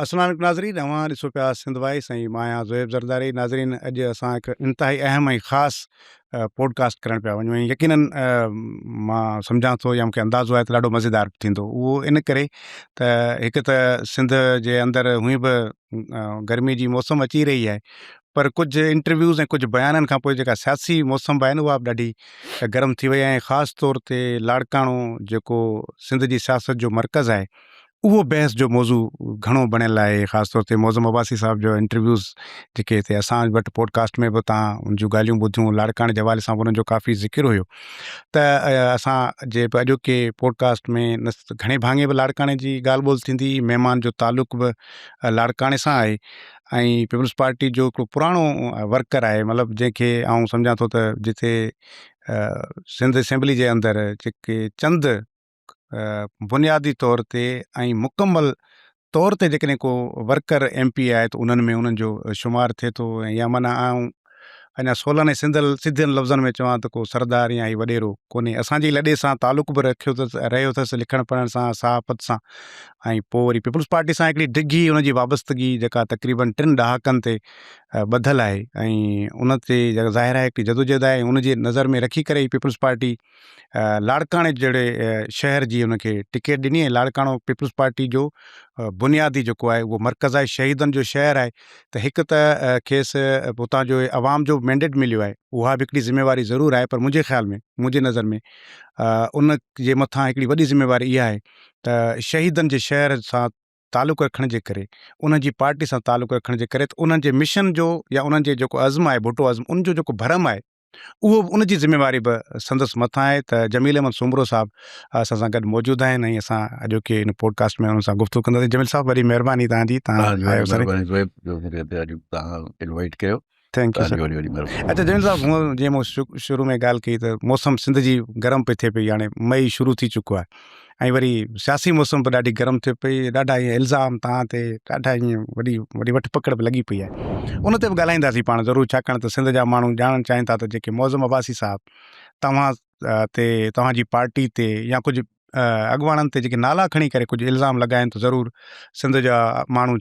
السلام عليڪم ناظرين اوهان ڏسو پيا سنڌ وائس ۽ مان آهيان زويب زرداري ناظرين اڄ اسان هڪ انتهائي اهم ۽ خاص پوڊڪاسٽ ڪرڻ پيا وڃون ۽ يقينن مان سمجهان ٿو يا مونکي اندازو آهي ته ڏاڍو مزيدار ٿيندو اهو ان ڪري ته هڪ ته سنڌ جي اندر هونئن به گرمي جي موسم اچي رهي آهي پر ڪجهه انٽرويوز ۽ ڪجهه بيانن کان پوء جيڪا سياسي موسم به آهي نه اها به ڏاڍي گرم ٿي وئي آهي ۽ خاص طور تي لاڙڪاڻو جيڪو سنڌ جي سياست جو مرڪز آهي اهو بحث جو موضوع گهڻو بڻيل آهي خاص طور تي معظم عباسي صاحب جو انٽرويوز جيڪي هتي اسان وٽ پوڊڪاسٽ ۾ به تان ان جون ڳالهيون ٻڌيون لاڙڪاڻي جي حوالي سان به انهن جو ڪافي ذڪر هيو ته اسان جي به اڄوڪي پوڊڪاسٽ ۾ گهڻي ڀاڱي به لاڙڪاڻي جي ڳالهه ٻولهه ٿيندي مهمان جو تعلق به لاڙڪاڻي سان آهي ۽ پيپلز پارٽي جو هڪڙو پراڻو ورڪر آهي مطلب جنهن کي آئون سمجهان ٿو ته جتي سنڌ اسيمبلي جي اندر جيڪي چند بنيادي طور تي ۽ مڪمل طور تي جيڪڏهن ڪو ورڪر ايم پي آهي ته انهن ۾ انهن جو شمار ٿئي ٿو يا معنيٰ آئون اڃا سولن ۽ سنڌل سڌن لفظن ۾ چوان ته ڪو سردار يا هي وڏيرو ڪونهي اسان جي لڏي سان تعلق به رکيو اٿس رهيو اٿس لکڻ پڙهڻ سان صحافت سان ۽ پوء وري پيپلز پارٽي سان هڪڙي ڊگهي ان جي وابستگي جيڪا تقريبن ٽن ڏهاڪن تي ٻڌل آهي ۽ ان تي ظاهر آهي هڪڙي جدوجهد آهي ان جي نظر ۾ رکي ڪري ئي پيپلز پارٽي لاڙڪاڻي جهڙي شهر جي ان کي ٽڪيٽ ڏني ۽ لاڙڪاڻو پيپلز پارٽي جو بنيادي جيڪو آهي اهو مرڪز آهي شهيدن جو شهر آهي ته هڪ ته کيس اتان جو عوام جو مينڊيٽ مليو آهي اها به هڪڙي ذميواري ضرور آهي پر منهنجي خيال ۾ منهنجي نظر ۾ ان جي مٿان هڪڙي وڏي ذميواري اها آهي ته شهيدن جي شهر سان تعلق رکڻ جي ڪري انهن جي پارٽي سان تعلق رکڻ جي ڪري ته انهن جي مشن جو يا انهن جي جيڪو عزم آهي ڀٽو عزم ان جو جيڪو ڀرم آهي اهو به ان جي ذميواري به سندس مٿان آهي ته جميل احمد سومرو صاحب اسان سان گڏ موجود آهن ۽ اسان اڄوڪي هن پوڊڪاسٽ ۾ انهن سان گفتگو ڪنداسين جميل صاحب وڏي مهرباني توهان جي توهان آيو سر جو مون کي هتي اڄ توهان انوائيٽ ڪيو thank you سر اچا جميل صاحب هونء جيئن مون شروع ۾ ڳالهه ڪئي ته موسم سنڌ جي گرم پئي ٿئي پئي هاڻي مئي شروع ٿي چڪو آهي ۽ وري سياسي موسم به ڏاڍي گرم ٿي پئي ڏاڍا ائين الزام تان تي ڏاڍا ائين وڏي وڏي وٺ پڪڙ به لڳي پئي آهي ان تي به ڳالهائينداسين پاڻ ضرور ڇاڪاڻ ته سنڌ جا ماڻهو ڄاڻڻ چاهين ٿا ته جيڪي معظم عباسي صاحب توهان تي توهان جي پارٽي تي يا ڪجهه اڳواڻن تي جيڪي نالا کڻي ڪري ڪجهه الزام لڳائين ته ضرور سنڌ جا ماڻهو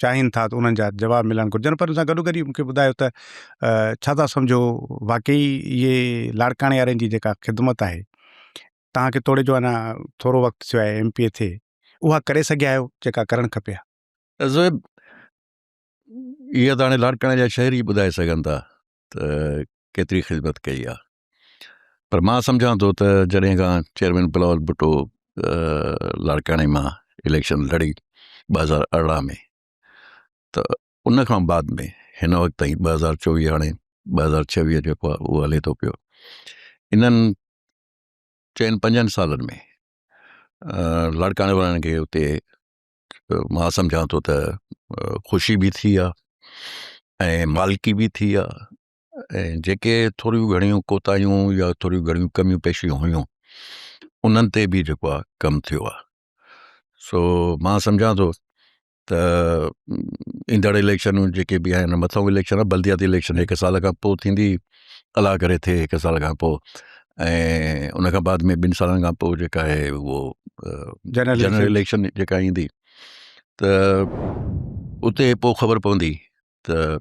چاهين ٿا ته انهن جا جواب ملڻ گهرجن پر ان سان گڏو گڏ مون کي ٻڌايو ته ڇا ٿا سمجهو واقعي اهي لاڙڪاڻي وارن جي جيڪا خدمت آهي توهان کي توڙي جو اڃا ٿورو وقت ٿيو آهي ايم پي اي ٿئي اها ڪري سگهيا آهيو جيڪا ڪرڻ کپي ها؟ زويب اها ته هاڻي لاڙڪاڻي جا شهري ٻڌائي سگهن ٿا ته ڪيتري خدمت ڪئي آهي پر مان سمجهان ٿو ته جڏهن کان چيئرمين بلاول ڀٽو لاڙڪاڻي مان اليڪشن لڙي 2018 ۾ ته ان کان بعد ۾ هن وقت تائين 2024 هاڻي 2026 جيڪو آهي اهو هلي ٿو پيو انهن چئن پنجن سالن ۾ لاڙڪاڻي وارن کي اتي مان سمجهان ٿو ته خوشي به ٿي آ ۽ مالڪي به ٿي آ ۽ جيڪي ٿوريون گهڻيون ڪوتاهيون يا ٿوريون گهڻيون ڪميون پيشيون هيون انهن تي به جيڪو آ ڪم ٿيو آ سو مان سمجهان ٿو ته ايندڙ اليڪشنون جيڪي به آهن مٿو اليڪشن آهي بلدياتي اليڪشن هڪ سال کان پوء ٿيندي الله ڪري ٿئي هڪ سال کان پوء ۽ ان کان بعد ۾ ٻن سالن کان پوء جيڪا آهي اهو جنرل اليڪشن جيڪا ايندي ته اتي پوء خبر پوندي ته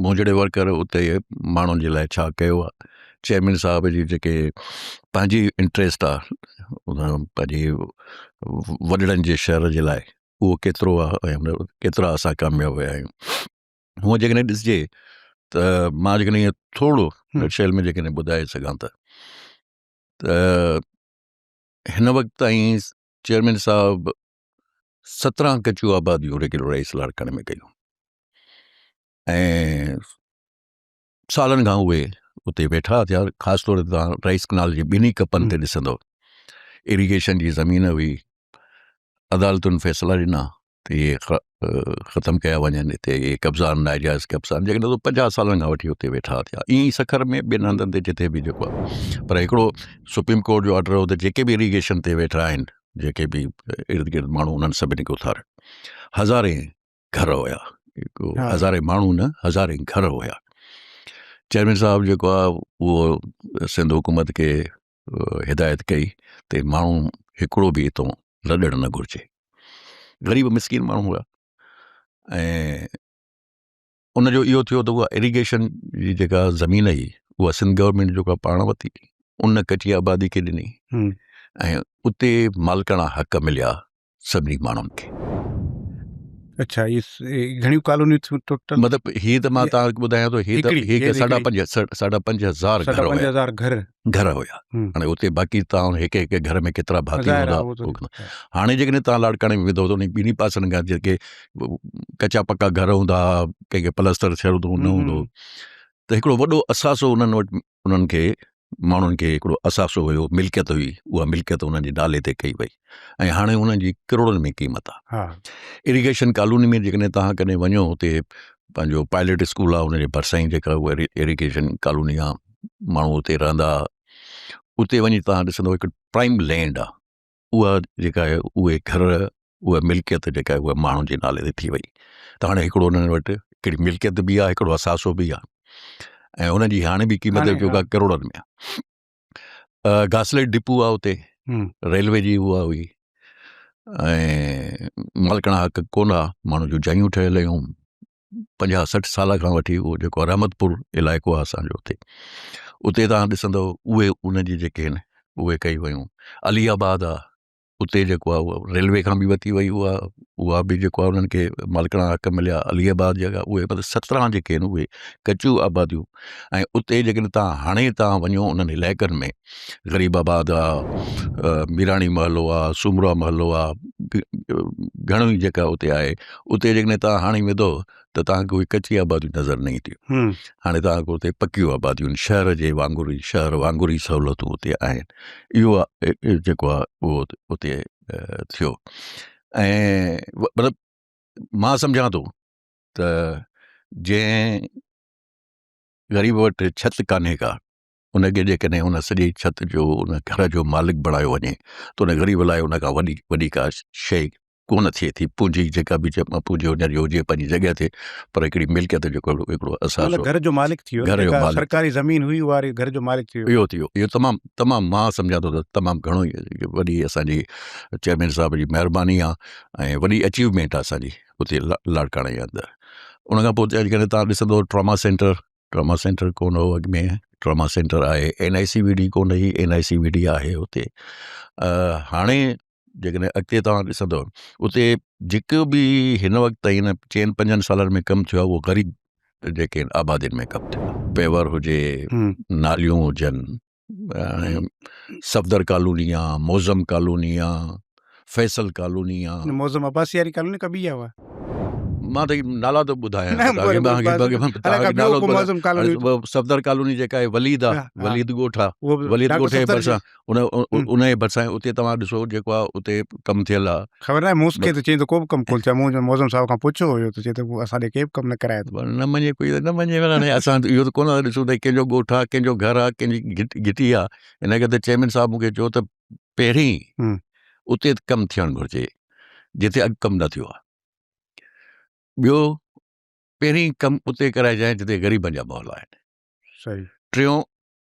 مون جهڙي ورڪر اتي ماڻهن جي لاء ڇا ڪيو آهي چيئرمين صاحب جي جيڪي پنهنجي انٽريسٽ آهي پنهنجي وڏڙن جي شهر جي لاء اهو ڪيترو آهي ۽ ڪيترا اسان ڪامياب ويا آهيون هونء جيڪڏهن ڏسجي ته مان جيڪڏهن ائين ٿورو نٽشيل ۾ جيڪڏهن ٻڌائي سگهان ته ته هن وقت تائين چيئرمين صاحب 17 ڪچيون آباديون ريگيولرائز لاڙڪاڻي ۾ ڪيون ۽ سالن کان اهي اتي ويٺا ٿيا خاص طور تي توهان رائس ڪنال جي ٻنهي ڪپن تي ڏسندو اريگيشن جي زمين هئي عدالتن فيصلا ڏنا ته اهي ختم ڪيا وڃن هتي اهي قبضا آهن ناجائز قبضا آهن جيڪڏهن پنجاهه سالن کان وٺي اتي ويٺا ٿيا ائين ئي سکر ۾ ٻين هنڌن تي جتي به جيڪو آهي پر هڪڙو سپريم ڪورٽ جو آرڊر هو ته جيڪي به اريگيشن تي ويٺا آهن جيڪي به ارد گرد ماڻهو انهن سڀني کي اٿارن هزارين گهر هيا هزارين ماڻهو نه هزارين گهر هيا چيئرمين صاحب جيڪو آهي اهو سنڌ حڪومت کي هدايت ڪئي ته ماڻهو هڪڙو به هتو لڏڻ نه گهرجي غريب مسڪين ماڻهو هيا. ۽ ان جو اهو ٿيو ته اها اريگيشن جي جيڪا زمين هئي اها سنڌ گورنمينٽ جيڪا پاڻ ورتي ان ڪچي آبادي کي ڏني ۽ اتي مالڪاڻا حق مليا سڀني ماڻهن کي. اڇا هي گهڻيون ڪالونيون ٿيون ٽوٽل؟ مطلب هي ته مان توهان کي ٻڌايان ٿو هي ته هي ساڍا پنج ساڍا 5000 گهر هيا. 5000 گهر گهر هيا. هاڻي اتي باقي توهان هڪ هڪ گهر ۾ ڪيترا ڀاتي هوندا. هاڻي جيڪڏهن توهان لاڙڪاڻي ۾ ويندو ته انهي ٻنهي پاسن کان جيڪي ڪچا پڪا گهر هوندا هئا ڪنهن کي پلستر ٿيل هوندو نه هوندو ته هڪڙو وڏو اثاثو انهن وٽ انهن کي ماڻهن کي هڪڙو اثاثو هيو ملڪيت هئي اها ملڪيت انهن جي نالي تي ڪئي وئي ۽ هاڻي انهن جي ڪروڙن ۾ قيمت آهي. اريگيشن ڪالوني ۾ جيڪڏهن توهان ڪڏهن وڃو اتي پنهنجو پائلٽ اسڪول آهي ان جي ڀرسان ئي جيڪا اها اريگيشن ڪالوني آهي ماڻهو اتي رهندا اتي وڃي توهان ڏسندو هڪ پرائم لينڊ آهي اها جيڪا آهي اهي گهر اها ملڪيت جيڪا آهي اها ماڻهن جي نالي تي ٿي وئي ته هاڻي هڪڙو انهن وٽ هڪڙي ملڪيت به آهي هڪڙو اثاثو به آهي ۽ انهن جي هاڻي به قيمت جيڪا ڪروڙن ۾ آهي گاسليٽ ڊپو آهي اتي ريلوي جي اها هئي ۽ مالڪاڻا حق ڪونه آهي ماڻهن جون جايون ٺهيل هيون 50 60 سال کان وٺي اهو جيڪو رحمت پور علائقو آهي اسانجو اتي اتي تان ڏسندو اهي ان جي جيڪي آهن اهي ڪئي ويون علي آباد آهي اتي جيڪو آهي اهو ريلوي کان به وتي وئي اها اها به جيڪو آهي انهن کي مالڪاڻا حق مليا علي آباد جيڪا اهي مطلب 17 جيڪي آهن اهي ڪچيون آباديون ۽ اتي جيڪڏهن تان هاڻي تان وڃو انهن علائقن ۾ غريب آباد آ ميراڻي محلو آ سومرا محلو آ گهڻو ئي جيڪا اتي آهي اتي جيڪڏهن تان هاڻي ويندو ته تان کي اهي ڪچي آباديون نظر نه اينديون هاڻي تان کي اتي پڪيون آباديون شهر جي وانگر ئي شهر وانگر ئي سهولتون اتي آهن اهو جيڪو آ اهو اتي ٿيو ۽ مطلب مان سمجهان ٿو ته جنهن غريب وٽ ڇت ڪانهي ڪا ان کي جيڪڏهن ان سڄي ڇت جو ان گهر جو مالڪ بڻايو وڃي ته ان غريب لاء ان کان وڏي وڏي ڪا شيء ڪونه ٿئي ٿي پونجي جيڪا به چئبو پونجي هن جي هجي پنهنجي جڳهه تي پر هڪڙي ملڪيت جو هڪڙو هڪڙو اثاثو مطلب گهر جو مالڪ ٿي ويو گهر جو مالڪ سرڪاري زمين هئي اها گهر جو مالڪ ٿي ويو اهو ٿي ويو اهو تمام تمام مان سمجهان ٿو ته تمام گهڻو ئي وڏي اسان جي چيئرمين صاحب جي مهرباني آهي ۽ وڏي اچيومينٽ آهي اسان جي اتي لاڙڪاڻي جي اندر ان کان پوء جيڪڏهن تان ڏسندو ٽراما سينٽر ٽراما سينٽر ڪونه هو اڳ ۾ ٽراما سينٽر آهي N I C V D ڪونه هئي N I C V D آهي اتي هاڻي جيڪڏهن اڳتي توهان ڏسندو اتي جيڪو به هن وقت تائين چئن پنجن سالن ۾ ڪم ٿيو آهي اهو غريب جيڪي آهن آبادين ۾ ڪم ٿيو آهي پيور هجي ناليون هجن صفدر ڪالوني آ موزم ڪالوني آ فيصل ڪالوني آ. موزم عباسي واري ڪالوني ڪا ٻي آ اها؟ مان ته نالا ٿو ٻڌايان صفدر ڪالوني جيڪا آهي وليد آ وليد ڳوٺ آ وليد ڳوٺ جي ڀرسان ان جي ڀرسان اتي توهان ڏسو جيڪو آ اتي ڪم ٿيل آ. خبر ناهي مون کي ته چئي ته ڪو به ڪم ڪونه ٿيو آ مون موزم صاحب کان پڇيو هيو ته چئي ته اسان ڏي ڪي به ڪم نه ڪرايو اٿو. نه مڃي ڪوئي ته نه مڃي هاڻي اسان اهو ته ڪونه ٿا ڏسون ته ڪنهن جو ڳوٺ آ ڪنهن جو گهر آ ڪنهن جي گهٽي آ ان ڪري ته چيئرمين صاحب مون کي چيو ته پهرين اتي ڪم ٿيڻ گهرجي جتي اڳ ڪم نه ٿيو آ ٻيو پهرين ڪم اتي ڪرائجانء جتي غريبن جا محلا آهن. ٽيون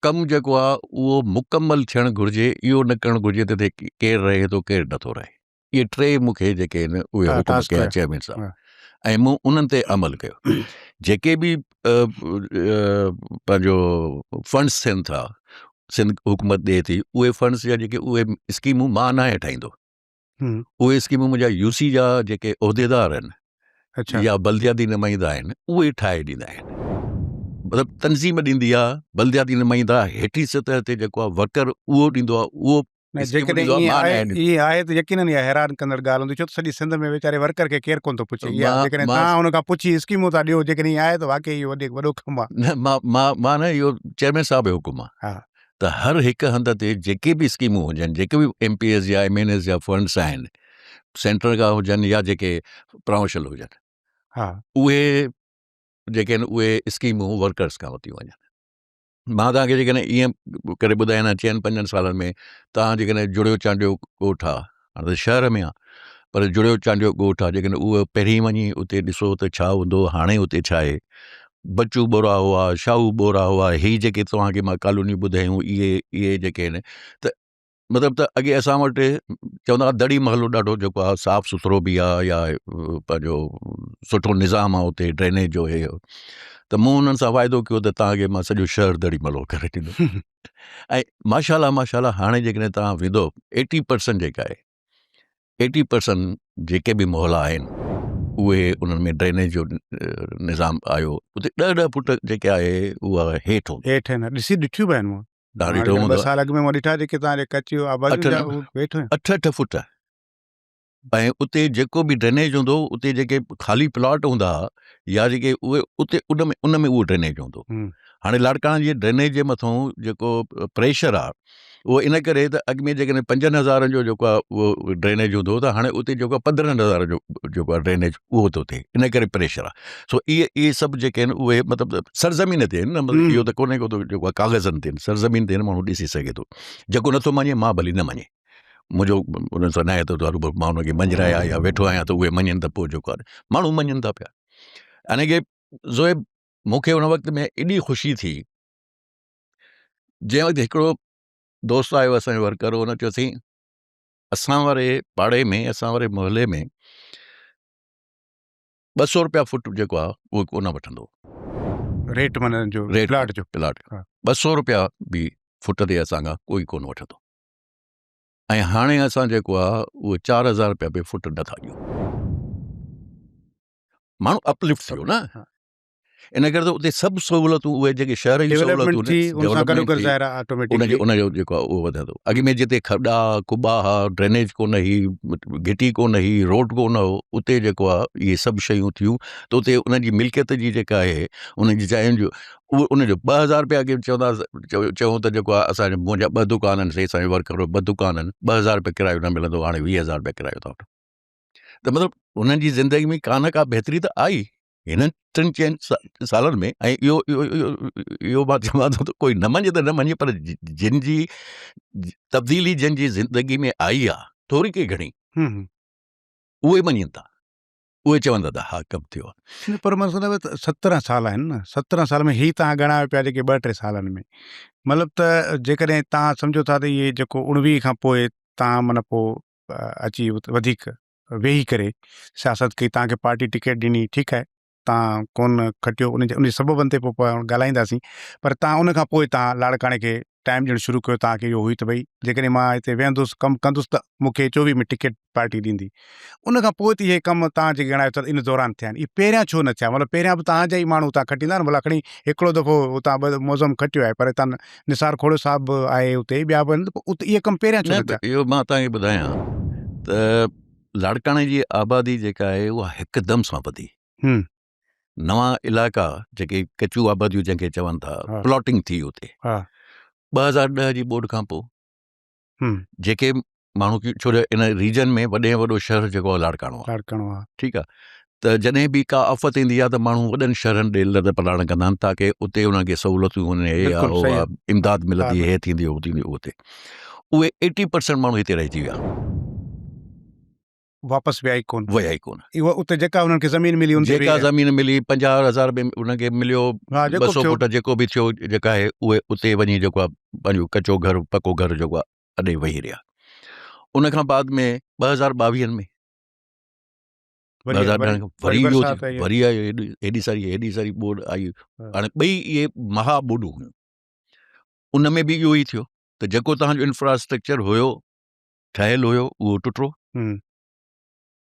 ڪم جيڪو آهي اهو مڪمل ٿيڻ گهرجي اهو نه ڪرڻ گهرجي ته هتي ڪير رهي ٿو ڪير نٿو رهي اهي ٽي مون کي جيڪي آهن اهي حڪم ڪيا چيئرمين صاحب ۽ مون انهن تي عمل ڪيو جيڪي به پنهنجو فنڊس ٿين ٿا سنڌ حڪومت ڏئي ٿي اهي فنڊس جا جيڪي اهي اسڪيمون مان ناهي ٺاهيندو اهي اسڪيمون منهنجا يو سي جا جيڪي عهديدار آهن اڇا يا بلدياتي نمائندا آهن اهي ٺاهي ڏيندا آهن مطلب تنظيم ڏيندي آهي بلدياتي نمائندا هيٺين سطح تي جيڪو آهي ورڪر اهو ڏيندو آهي اهو جيڪڏهن ائين آهي ائين آهي ته يقينن اها حيران ڪندڙ ڳالهه هوندي ڇو ته سڄي سنڌ ۾ ويچاري ورڪر کي ڪير ڪونه ٿو پڇي اها جيڪڏهن توهان ان کان پڇي اسڪيمون ٿا ڏيو جيڪڏهن ائين آهي ته واقعي اهو وڏي وڏو ڪم آهي نه مان مان مان نه اهو چيئرمين صاحب جو حڪم آهي ته هر هڪ هنڌ تي جيڪي به اسڪيمون هجن جيڪي به ايم پي ايس يا ايم اين ايس جا فنڊس آهن سينٽر کان هجن يا جيڪي پراونشل هجن ها اهي جيڪي آهن اهي اسڪيمون ورڪرس کان ورتيون وڃن مان توهان کي جيڪڏهن ائين ڪري ٻڌايان ها چئن پنجن سالن ۾ توهان جيڪڏهن جڙيو چانڊيو ڳوٺ آهي هاڻي ته شهر ۾ آ پر جڙيو چانڊيو ڳوٺ آ جيڪڏهن اهو پهرين وڃي اتي ڏسو ته ڇا هوندو هاڻي اتي ڇا آهي بچو ٻورا هئا شاهو ٻورا هئا هي جيڪي توهان کي مان ڪالونيون ٻڌايون اهي اهي جيڪي آهن ته مطلب ته اڳي اسان وٽ چوندا هئا دڙي محلو ڏاڍو جيڪو آهي صاف سٿرو به آهي يا پنهنجو سٺو نظام آهي اتي ڊرينيج جو هي ته مون انهن سان واعدو ڪيو ته توهان کي مان سڄو شهر دڙي محلو ڪري ڏيندم ۽ ماشاء الله ماشاء الله هاڻي جيڪڏهن توهان ويندو ايٽي پرسنٽ جيڪا آهي ايٽي پرسنٽ جيڪي به محلا آهن اهي انهن ۾ ڊرينيج جو نظام آيو اتي ڏهه ڏهه فوٽ جيڪي آهي اها هيٺ هوندو هيٺ آهن ڏسي ڏٺيون به آهن مون ڏاڍي ڏٺو هوندو ٻه سال اڳ ۾ مون ڏٺا جيڪي تان جي ڪچي آبادي جا هيٺ اٺ اٺ فوٽ ۽ اتي جيڪو به ڊرينيج هوندو اتي جيڪي خالي پلاٽ هوندا يا جيڪي اهي اتي ان ۾ ان ۾ اهو ڊرينيج هوندو هاڻي لاڙڪاڻي جي ڊرينيج جي مٿو جيڪو پريشر آهي اهو ان ڪري ته اڳ ۾ جيڪڏهن پنجن هزارن جو جيڪو آهي اهو ڊرينيج هوندو هو ته هاڻي اتي جيڪو آهي پندرهن هزارن جو جيڪو آهي ڊرينيج اهو ٿو ٿئي ان ڪري پريشر آهي سو اهي اهي سڀ جيڪي آهن اهي مطلب سرزمين تي آهن نه مطلب اهو ته ڪونهي ڪو جيڪو آهي ڪاغذن تي آهن سرزمين تي آهن ماڻهو ڏسي سگهي ٿو جيڪو نٿو مڃي مان ڀلي نه مڃي منهنجو انهن سان ناهي ته مان ان کي مڃرايا يا ويٺو آهيان ته اهي مڃن ته پوء جيڪو آهي ماڻهو مڃن ٿا پيا ان کي زويب مون کي ان وقت ۾ ايڏي خوشي ٿي جنهن وقت هڪڙو دوست آيو اسان جو ورڪر ان چيو سائين اسان واري پاڙي ۾ اسان واري محلي ۾ 200 روپيا فوٽ جيڪو آ اهو ڪونه وٺندو ريٽ معنی جو ريٽ پلاٽ جو پلاٽ 200 روپيا به فوٽ تي اسان کان ڪوئي ڪونه وٺندو ۽ هاڻي اسان جيڪو آ اهو 4000 روپيا به فوٽ نٿا ڏيون ماڻهو اپلفٽ ٿيو نه ان ڪري ته اتي سڀ سهولتون اهي جيڪي شهر جون سهولتون ان سان گڏو گڏ ظاهر آهي آٽوميٽڪلي ان جو جيڪو آهي اهو وڌندو اڳ ۾ جتي کڏا کٻا ها ڊرينيج ڪونه هئي گهٽي ڪونه هئي روڊ ڪونه هو اتي جيڪو آهي اهي سڀ شيون ٿيون ته اتي انهن جي ملڪيت جي جيڪا آهي انهن جي جاين جو اهو ان جو 2000 روپيا اڳي چوندا چئون ته جيڪو آهي اسان منهنجا ٻه دڪان آهن سي اسان جو ورڪر ٻه دڪان آهن 2000 روپيا ڪرايو نه ملندو هاڻي 20000 روپيا ڪرايو ٿا وٺون ته مطلب انهن جي زندگي ۾ ڪا نه ڪا بهتري ته آئي هنن ٽن چئن سالن ۾ ۽ اهو اهو مان چوان ٿو ته ڪوئي نه مڃي ته نه مڃي پر جن جي تبديلي جن جي زندگي ۾ آئي آ ٿوري ڪي گهڻي اهي مڃين ٿا اهي چون ٿا ته ها ڪم ٿيو آ پر مطلب 17 سال آهن نه 17 سال ۾ هي تان ڳڻايو پيا جيڪي ٻه ٽي سالن ۾ مطلب ته جيڪڏهن تان سمجهو ٿا ته اهي جيڪو 19 کان پوء تان معنی پوء اچي وڌيڪ ويهي ڪري سياست ڪئي توهان کي پارٽي ٽڪيٽ ڏني ٺيڪ آهي توهان ڪون کٽيو ان جي ان جي سببن تي پوء پاڻ ڳالهائينداسين پر توهان ان کان پوء توهان لاڙڪاڻي کي ٽائيم ڏيڻ شروع ڪيو توهان کي اهو هئي ته ڀئي جيڪڏهن مان هتي ويهندس ڪم ڪندس ته مون کي 24 ۾ ٽڪيٽ پارٽي ڏيندي ان کان پوء ته اهي ڪم توهان جيڪي ڳڻايو ٿا ان دوران ٿيا آهن اهي پهريان ڇو نه ٿيا مطلب پهريان به توهان جا ئي ماڻهو اتان کٽيندا نه ڀلا کڻي هڪڙو دفعو اتان ٻه معظم کٽيو آهي پر هتان نثار کوڙو صاحب به آهي اتي ٻيا به آهن ته پوء اتي اهي ڪم پهريان ڇو نه ٿيا؟ اهو مان توهان کي ٻڌايان ته لاڙڪاڻي جي آبادي جيڪا آهي اها هڪدم سان وڌي. نوان علائقا جيڪي ڪچيون آباديون جنهن کي چون ٿا پلاٽنگ ٿي اتي 2010 جي ٻوڏ کان پوء جيڪي ماڻهو ڇو جو ان ريجن ۾ وڏي ۾ وڏو شهر جيڪو آهي لاڙڪاڻو آهي لاڙڪاڻو آهي ٺيڪ آهي ته جڏهن به ڪا آفت ايندي آهي ته ماڻهو وڏن شهرن ڏي لڏ پلاڻ ڪندا آهن تاڪه اتي انهن کي سهولتون هن هي آهي امداد ملندي هي ٿيندي هو ٿيندي اهو ٿي اهي 80% ماڻهو هتي رهجي ويا واپس ويا ئي ڪون ويا ئي ڪون اهو اتي جيڪا انهن کي زمين ملي جيڪا زمين ملي 50000 به انهن کي مليو 200 فوٽ جيڪو به ٿيو جيڪا آهي اهي اتي وڃي جيڪو آهي پنهنجو ڪچو گهر پڪو گهر جيڪو آهي اڏي ويهي رهيا ان کان بعد ۾ 2022 ۾ وري اهو وري آيو ايڏي ساري ايڏي ساري ٻوڏ آئي هاڻي ٻئي اهي مها ٻوڏون هيون ان ۾ به اهو ئي ٿيو ته جيڪو تهان جو انفراسٽرڪچر هيو ٺهيل هيو اهو ٽٽو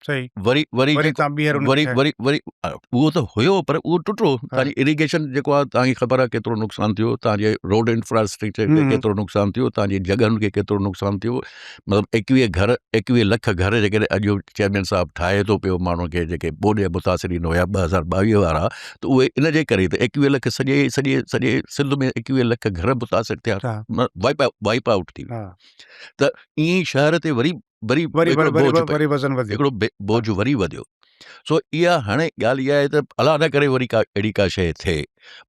صحيح وري وري وري تان ٻيهر وري وري وري اهو ته هيو پر اهو ٽٽو تان جي اريگيشن جيڪو آهي تان کي خبر آهي ڪيترو نقصان ٿيو تان جي روڊ انفراسٽرڪچر کي ڪيترو نقصان ٿيو تان جي جڳهن کي ڪيترو نقصان ٿيو مطلب 21 گهر 21 لک گهر جيڪڏهن اڄ چيئرمين صاحب ٺاهي ٿو پيو ماڻهن کي جيڪي ٻوڏ جا متاثرين هيا 2022 وارا ته اهي ان جي ڪري ته 21 لک سڄي سڄي سڄي سنڌ ۾ 21 لک گهر متاثر ٿيا وائپ وائپ آئوٽ ٿي ويا ته ائين شهر تي وري وري وري وري وري وزن وڌيو هڪڙو بوجھ وري وڌيو سو اها هاڻي ڳالهه اها آهي ته الله نه ڪري وري ڪا اهڙي ڪا شيء ٿئي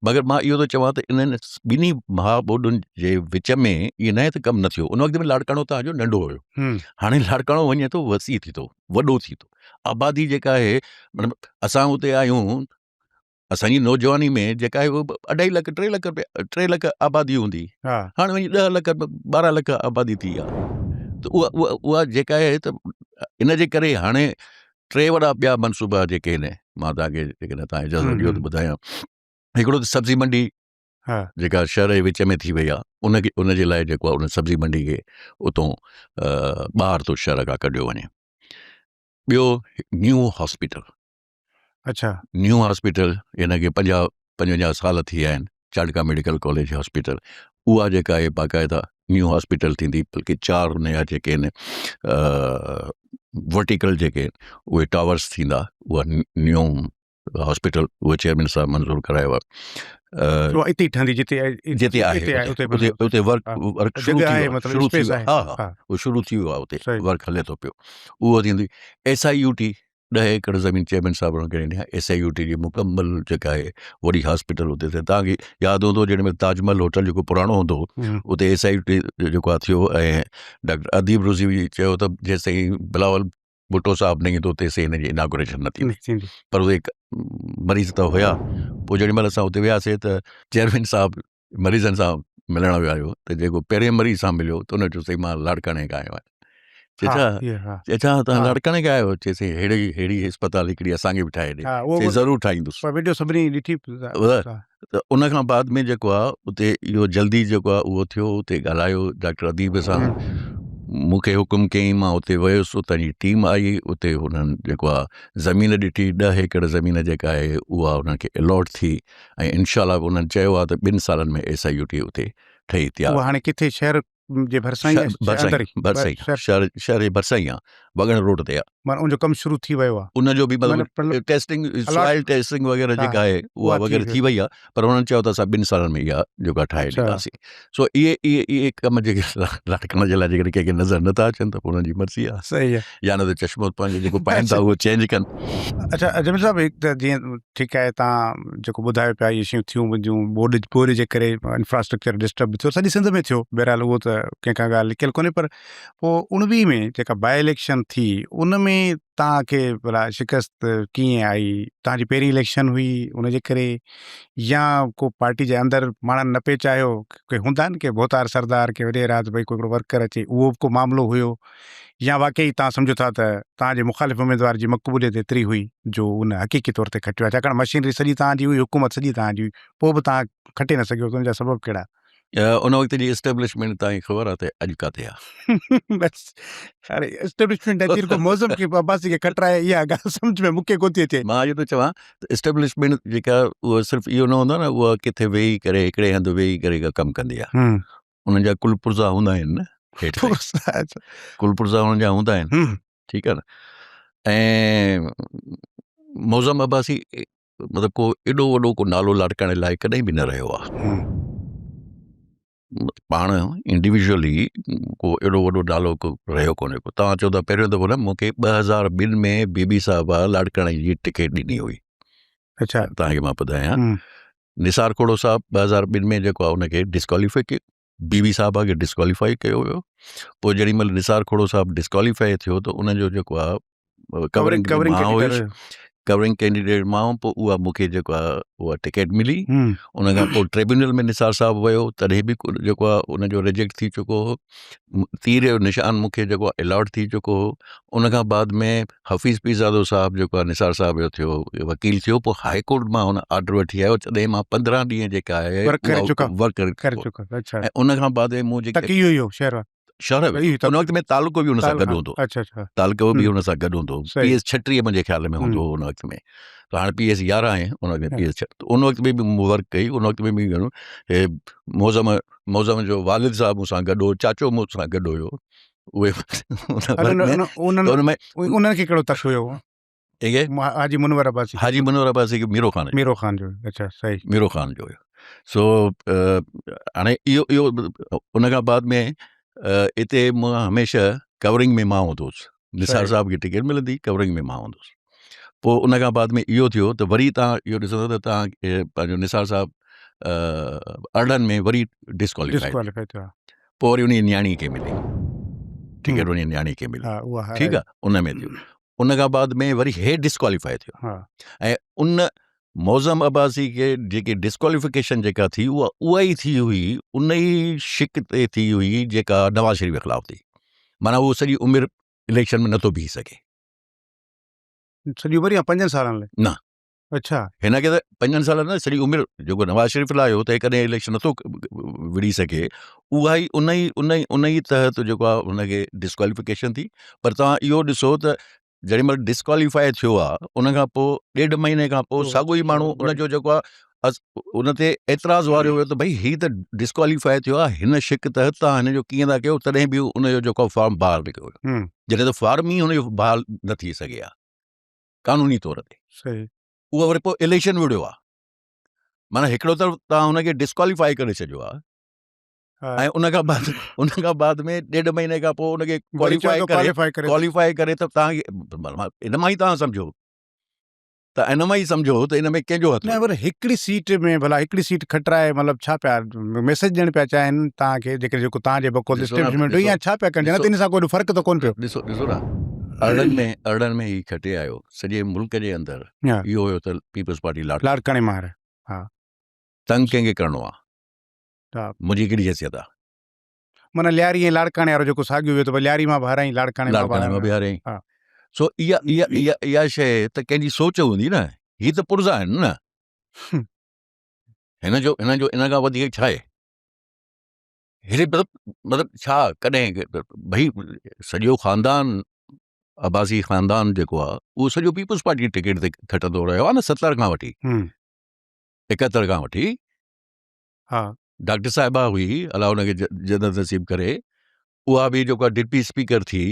مگر مان اهو ٿو چوان ته انهن ٻنهي مها ٻوڏن جي وچ ۾ ائين نه آهي ته ڪم نه ٿيو ان وقت ۾ لاڙڪاڻو تان جو ننڍو هيو هاڻي لاڙڪاڻو وڃي ٿو وسيع ٿي ٿو وڏو ٿي ٿو آبادي جيڪا آهي مطلب اسان اتي آهيون. اسان جي نوجواني ۾ جيڪا آهي اهو اڍائي لک ٽي لک روپيا ٽي لک آبادي هوندي هاڻي وڃي ڏهه لک ٻارهن لک آبادي ٿي آهي ته اها اها جيڪا آهي ته ان جي ڪري هاڻي ٽي وڏا ٻيا منصوبا جيڪي آهن مان تانکي جيڪڏهن تان اجازت ڏيو ته ٻڌايان هڪڙو ته سبزي منڊي جيڪا شهر جي وچ ۾ ٿي وئي آهي ان کي ان جي لاء جيڪو آهي ان سبزي منڊي کي اتو ٻاهر ٿو شهر کان ڪڍيو وڃي ٻيو نيو هاسپيٽل اڇا نيو هاسپيٽل ان کي 50 55 سال ٿي ويا آهن چانڊڪا ميڊيڪل ڪاليج هاسپيٽل اها جيڪا آهي باقاعده نيو هاسپيٽل ٿيندي بلڪه چار ان جا جيڪي آهن ورٽيڪل جيڪي آهن اهي ٽاورس ٿيندا اها نيو هاسپيٽل اهو چيئرمين صاحب منظور ڪرايو آهي اها اتي ٺهندي جتي جتي آهي اتي اتي ورڪ ورڪ شروع ٿي ويو شروع ٿي ويو ها ها اهو شروع ٿي ويو آهي اتي ورڪ هلي ٿو پيو اهو ٿيندي ايس I U ٽي ڏهه ايڪڙ زمين چيئرمين صاحب انهن کي ڏني آهي ايس I U ٽي جي مڪمل جيڪا آهي وڏي هاسپيٽل اتي ٿئي توهان کي ياد هوندو جڏهن مهل تاج محل هوٽل جيڪو پراڻو هوندو هو اتي ايس I U ٽي جيڪو آهي ٿيو ۽ ڊاڪٽر اديب روزي به چيو ته جيستائين بلاول ڀٽو صاحب نه ايندو تيستائين هن جي اناگوريشن نه ٿيندي پر اهي مريض ته هيا پوء جيڏي مهل اسان اتي وياسي ته چيئرمين صاحب مريضن سان ملڻ ويو آهيو ته جيڪو پهرين مريض سان مليو ته ان چيو سائين مان لاڙڪاڻي کان آيو آهيان چي ڇا چي ڇا تان لاڙڪاڻي کان آيو چي سائين ههڙي ههڙي اسپتال هڪڙي اسان کي به ٺاهي ڏي چي ضرور ٺاهيندس پر وڊيو سڀني ڏٺي ته ان کان بعد ۾ جيڪو آ اتي اهو جلدي جيڪو آ اهو ٿيو اتي ڳالهايو ڊاڪٽر اديب سان مون کي حڪم ڪيائين مان اتي ويس اتان جي ٽيم آئي اتي هنن جيڪو آ زمين ڏٺي ڏهه ايڪڙ زمين جيڪا آهي اها هنن کي الاٽ ٿي ۽ انشاء الله انهن چيو آهي ته ٻن سالن ۾ ايس I U ٽي اتي ٺهي تيار. اها هاڻي ڪٿي شهر جي ڀرسان ئي آهي اندر ئي؟ ڀرسان ئي شهر شهر جي ڀرسان ئي آهي وڳڻ روڊ تي آهي. معنيٰ ان جو ڪم شروع ٿي ويو آهي. ان جو به مطلب ٽيسٽنگ سوائل ٽيسٽنگ وغيره جيڪا آهي اها وغيره ٿي وئي آهي پر انهن چيو ته اسان ٻن سالن ۾ اها جيڪا ٺاهي ڏينداسين سو اهي اهي اهي ڪم جيڪي لاڙڪاڻي جي لاء جيڪڏهن ڪنهن کي نظر نٿا اچن ته پوء انهن جي مرضي آهي. صحيح آهي. يا نه ته چشمو پنهنجو جيڪو پائن ٿا اهو چينج ڪن. اڇا جميل صاحب هڪ ته جيئن ٺيڪ آهي تان جيڪو ٻڌايو پيا اهي شيون ٿيون منهنجون ٻوڏ ٻوڏ جي ڪري انفراسٽرڪچر ڊسٽرب به ٿيو سڄي سنڌ ۾ ٿيو بهرحال اهو ته ڪنهن کان ڳالهه لڪيل ڪونهي پر پوء اڻويهه ۾ جيڪا باء اليڪشن ٿي ان ۾ تان کي ڀلا شڪست ڪيئن آئي تان جي پهرين اليڪشن هئي ان جي ڪري يا ڪو پارٽي جي اندر ماڻهن نه پئي چاهيو ڪي هوندا آهن ڪي ڀوتار سردار ڪي وڏيرا ته ڀئي ڪو هڪڙو ورڪر اچي اهو به ڪو معاملو هيو يا واقعي توهان سمجهو ٿا ته توهان جي مخالف اميدوار جي مقبوليت ايتري هئي جو ان حقيقي طور تي کٽيو آهي ڇاڪاڻ مشينري سڄي توهان جي هئي حڪومت سڄي توهان جي هئي پوء به توهان کٽي نه سگهيو ته ان جا سبب ڪهڙا؟ ان وقت جي اسٽيبلشمينٽ توهان کي خبر آهي ته اڄ ڪاٿي آهي. بس هاڻي اسٽيبلشمينٽ اچي رڳو معظم کي عباسي کي کٽرائي اها ڳالهه سمجهه ۾ مون کي ڪونه ٿي اچي. مان اهو ٿو چوان ته اسٽيبلشمينٽ جيڪا اها صرف اهو نه هوندو آهي نه اها ڪٿي ويهي ڪري هڪڙي هنڌ ويهي ڪري ڪم ڪندي آهي. انهن جا ڪل پرزا هوندا آهن نه هيٺ ڪل پرزا انهن جا هوندا آهن ٺيڪ آهي نه ۽ معظم عباسي مطلب ڪو ايڏو وڏو ڪو نالو لاڙڪاڻي لاء ڪڏهن به نه رهيو آهي پاڻ انڊيويجولي ڪو ايڏو وڏو نالو ڪو رهيو ڪونهي ڪو توهان چئو ٿا پهريون دفعو نه مونکي 2002 ۾ بي بي صاحبه لاڙڪاڻي جي ٽڪيٽ ڏني هئي اچھا توهان کي مان ٻڌايان نثار کوڙو صاحب 2002 ۾ جيڪو آهي ان کي ڊسڪواليفائي ڪيو بي بي صاحبه کي ڊسڪواليفائي ڪيو ويو پوء جيڏي مهل نثار کوڙو صاحب ڊسڪواليفائي ٿيو ته ان جو جيڪو آهي ڪورنگ ڪورنگ مان هيس ڪورنگ ڪينڊيڊيٽ مان پوء اها مون کي جيڪو آهي اها ٽڪيٽ ملي ان کان پوء ٽريبيونل ۾ نثار صاحب ويو تڏهن به جيڪو آهي ان جو ريجيڪٽ ٿي چڪو هو تير جو نشان مون کي جيڪو آهي الاٽ ٿي چڪو هو ان کان بعد ۾ حفيظ پيرزادو صاحب جيڪو آهي نثار صاحب جو ٿيو وڪيل ٿيو پوء هاء ڪورٽ مان هن آرڊر وٺي آيو تڏهن مان 15 ڏينهن جيڪا آهي ورڪ ڪري چڪا ورڪ ڪري چڪا اڇا ۽ ان کان بعد مون جيڪي تڪ اهو ئي هو شهر شهر ان وقت ۾ تعلقو به ان سان گڏ هوندو اڇا اڇا تعلقو به ان سان گڏ هوندو پي ايس 36 منهنجي خيال ۾ هوندو هو ان وقت ۾ ته هاڻي پي ايس 11 آهي ان وقت ۾ پي ايس 6 ان وقت ۾ به مون ورڪ ڪئي ان وقت ۾ به معظم معظم جو والد صاحب مون سان گڏ هو چاچو مون سان گڏ هيو اهي انهن کي ڪهڙو تڪ هيو؟ حاجي منور عباسي حاجي منور عباسي کي ميرو خان ميرو خان جو اچھا صحيح ميرو خان جو هيو سو هاڻي اهو اهو ان کان بعد ۾ اتي مان هميشه ڪورنگ ۾ مان هوندو هوس نثار صاحب کي ٽڪيٽ ملندي ڪورنگ ۾ مان هوندو هوس پوء ان کان بعد ۾ اهو ٿيو ته وري تان اهو ڏسندو ته تان پنهنجو نثار صاحب ارڙهن ۾ وري ڊسڪواليفائي ٿيو پوء وري انهيء نياڻيء کي ملي ٽڪيٽ انهيء نياڻيء کي ملي ٺيڪ آ ان ۾ ٿيو ان کان بعد ۾ وري هي ڊسڪواليفائي ٿيو ۽ ان معظم عباسي کي جيڪي ڊسڪواليفڪيشن جيڪا ٿي اها اها ئي ٿي هئي ان ئي شق تي ٿي هئي جيڪا نواز شريف خلاف ٿي معنيٰ اهو سڄي عمر اليڪشن ۾ نٿو بيهي سگهي. سڄي عمر يا پنجن سالن لاء؟ نه. اڇا. هن کي ته پنجن سالن نه سڄي عمر جيڪو نواز شريف لاء هو ته ڪڏهن اليڪشن نٿو وڙهي سگهي اها ئي ان ئي ان ئي ان ئي تحت جيڪو آهي هن کي ڊسڪواليفڪيشن ٿي پر توهان اهو ڏسو ته جيڏي مهل ڊسڪواليفائي ٿيو آ ان کان پوء ڏيڍ مهيني کان پوء ساڳيو ئي ماڻهو ان جو جيڪو آ ان تي اعتراض واريو ويو ته ڀئي هي ته ڊسڪواليفائي ٿيو آ هن شق تحت تان هن جو ڪيئن ٿا ڪيو تڏهن به ان جو جيڪو فارم بحال نه ڪيو ويو جڏهن ته فارم ئي هن جو بحال نه ٿي سگهي آ قانوني طور تي اهو وري پوء اليڪشن وڙهيو آ معنيٰ هڪڙو طرف تان هن کي ڊسڪواليفائي ڪري ڇڏيو آ ۽ ان کان بعد ان کان بعد ۾ ڏيڍ مهيني کان پوء ان کي ڪواليفائي ڪري ڪواليفائي ڪري ته تان ان مان ئي تان سمجهو ته ان مان ئي سمجهو ته ان ۾ ڪنهن جو هٿ نه پر هڪڙي سيٽ ۾ ڀلا هڪڙي سيٽ کٽرائي مطلب ڇا پيا ميسيج ڏيڻ پيا چاهين تان کي جيڪي جيڪو تان جي بقول اسٽيبلشمينٽ هئي يا ڇا پيا ڪرڻ چاهين ان سان ڪو فرق ته ڪون پيو. ڏسو ڏسو نه 18 ۾ 18 ۾ هي کٽي آيو سڄي ملڪ جي اندر اهو هيو ته پيپلز پارٽي لاڙڪاڻي مان ها تنگ ڪنهن کي ڪرڻو آ منهنجي ڪهڙي حيثيت آ. معنيٰ لياري ۽ لاڙڪاڻي وارو جيڪو ساڳيو ويو ته ڀئي لياري مان به هارايائين لاڙڪاڻي مان به لاڙڪاڻي مان به هارايائين. سو اها اها اها اها شيء ته ڪنهن جي سوچ هوندي نه. هي ته پرزا آهن نه. هن جو هن جو ان کان وڌيڪ ڇا آهي؟ هي مطلب مطلب ڇا ڪڏهن ڀئي سڄو خاندان عباسي خاندان جيڪو آ اهو سڄو پيپلز پارٽي ٽڪيٽ تي کٽندو رهيو آ نه 70 کان وٺي 71 کان وٺي. ها. ڊاڪٽر صاحبه هئي الله ان کي جنت نصيب ڪري اها به جيڪو ڊپٽي اسپيڪر ٿي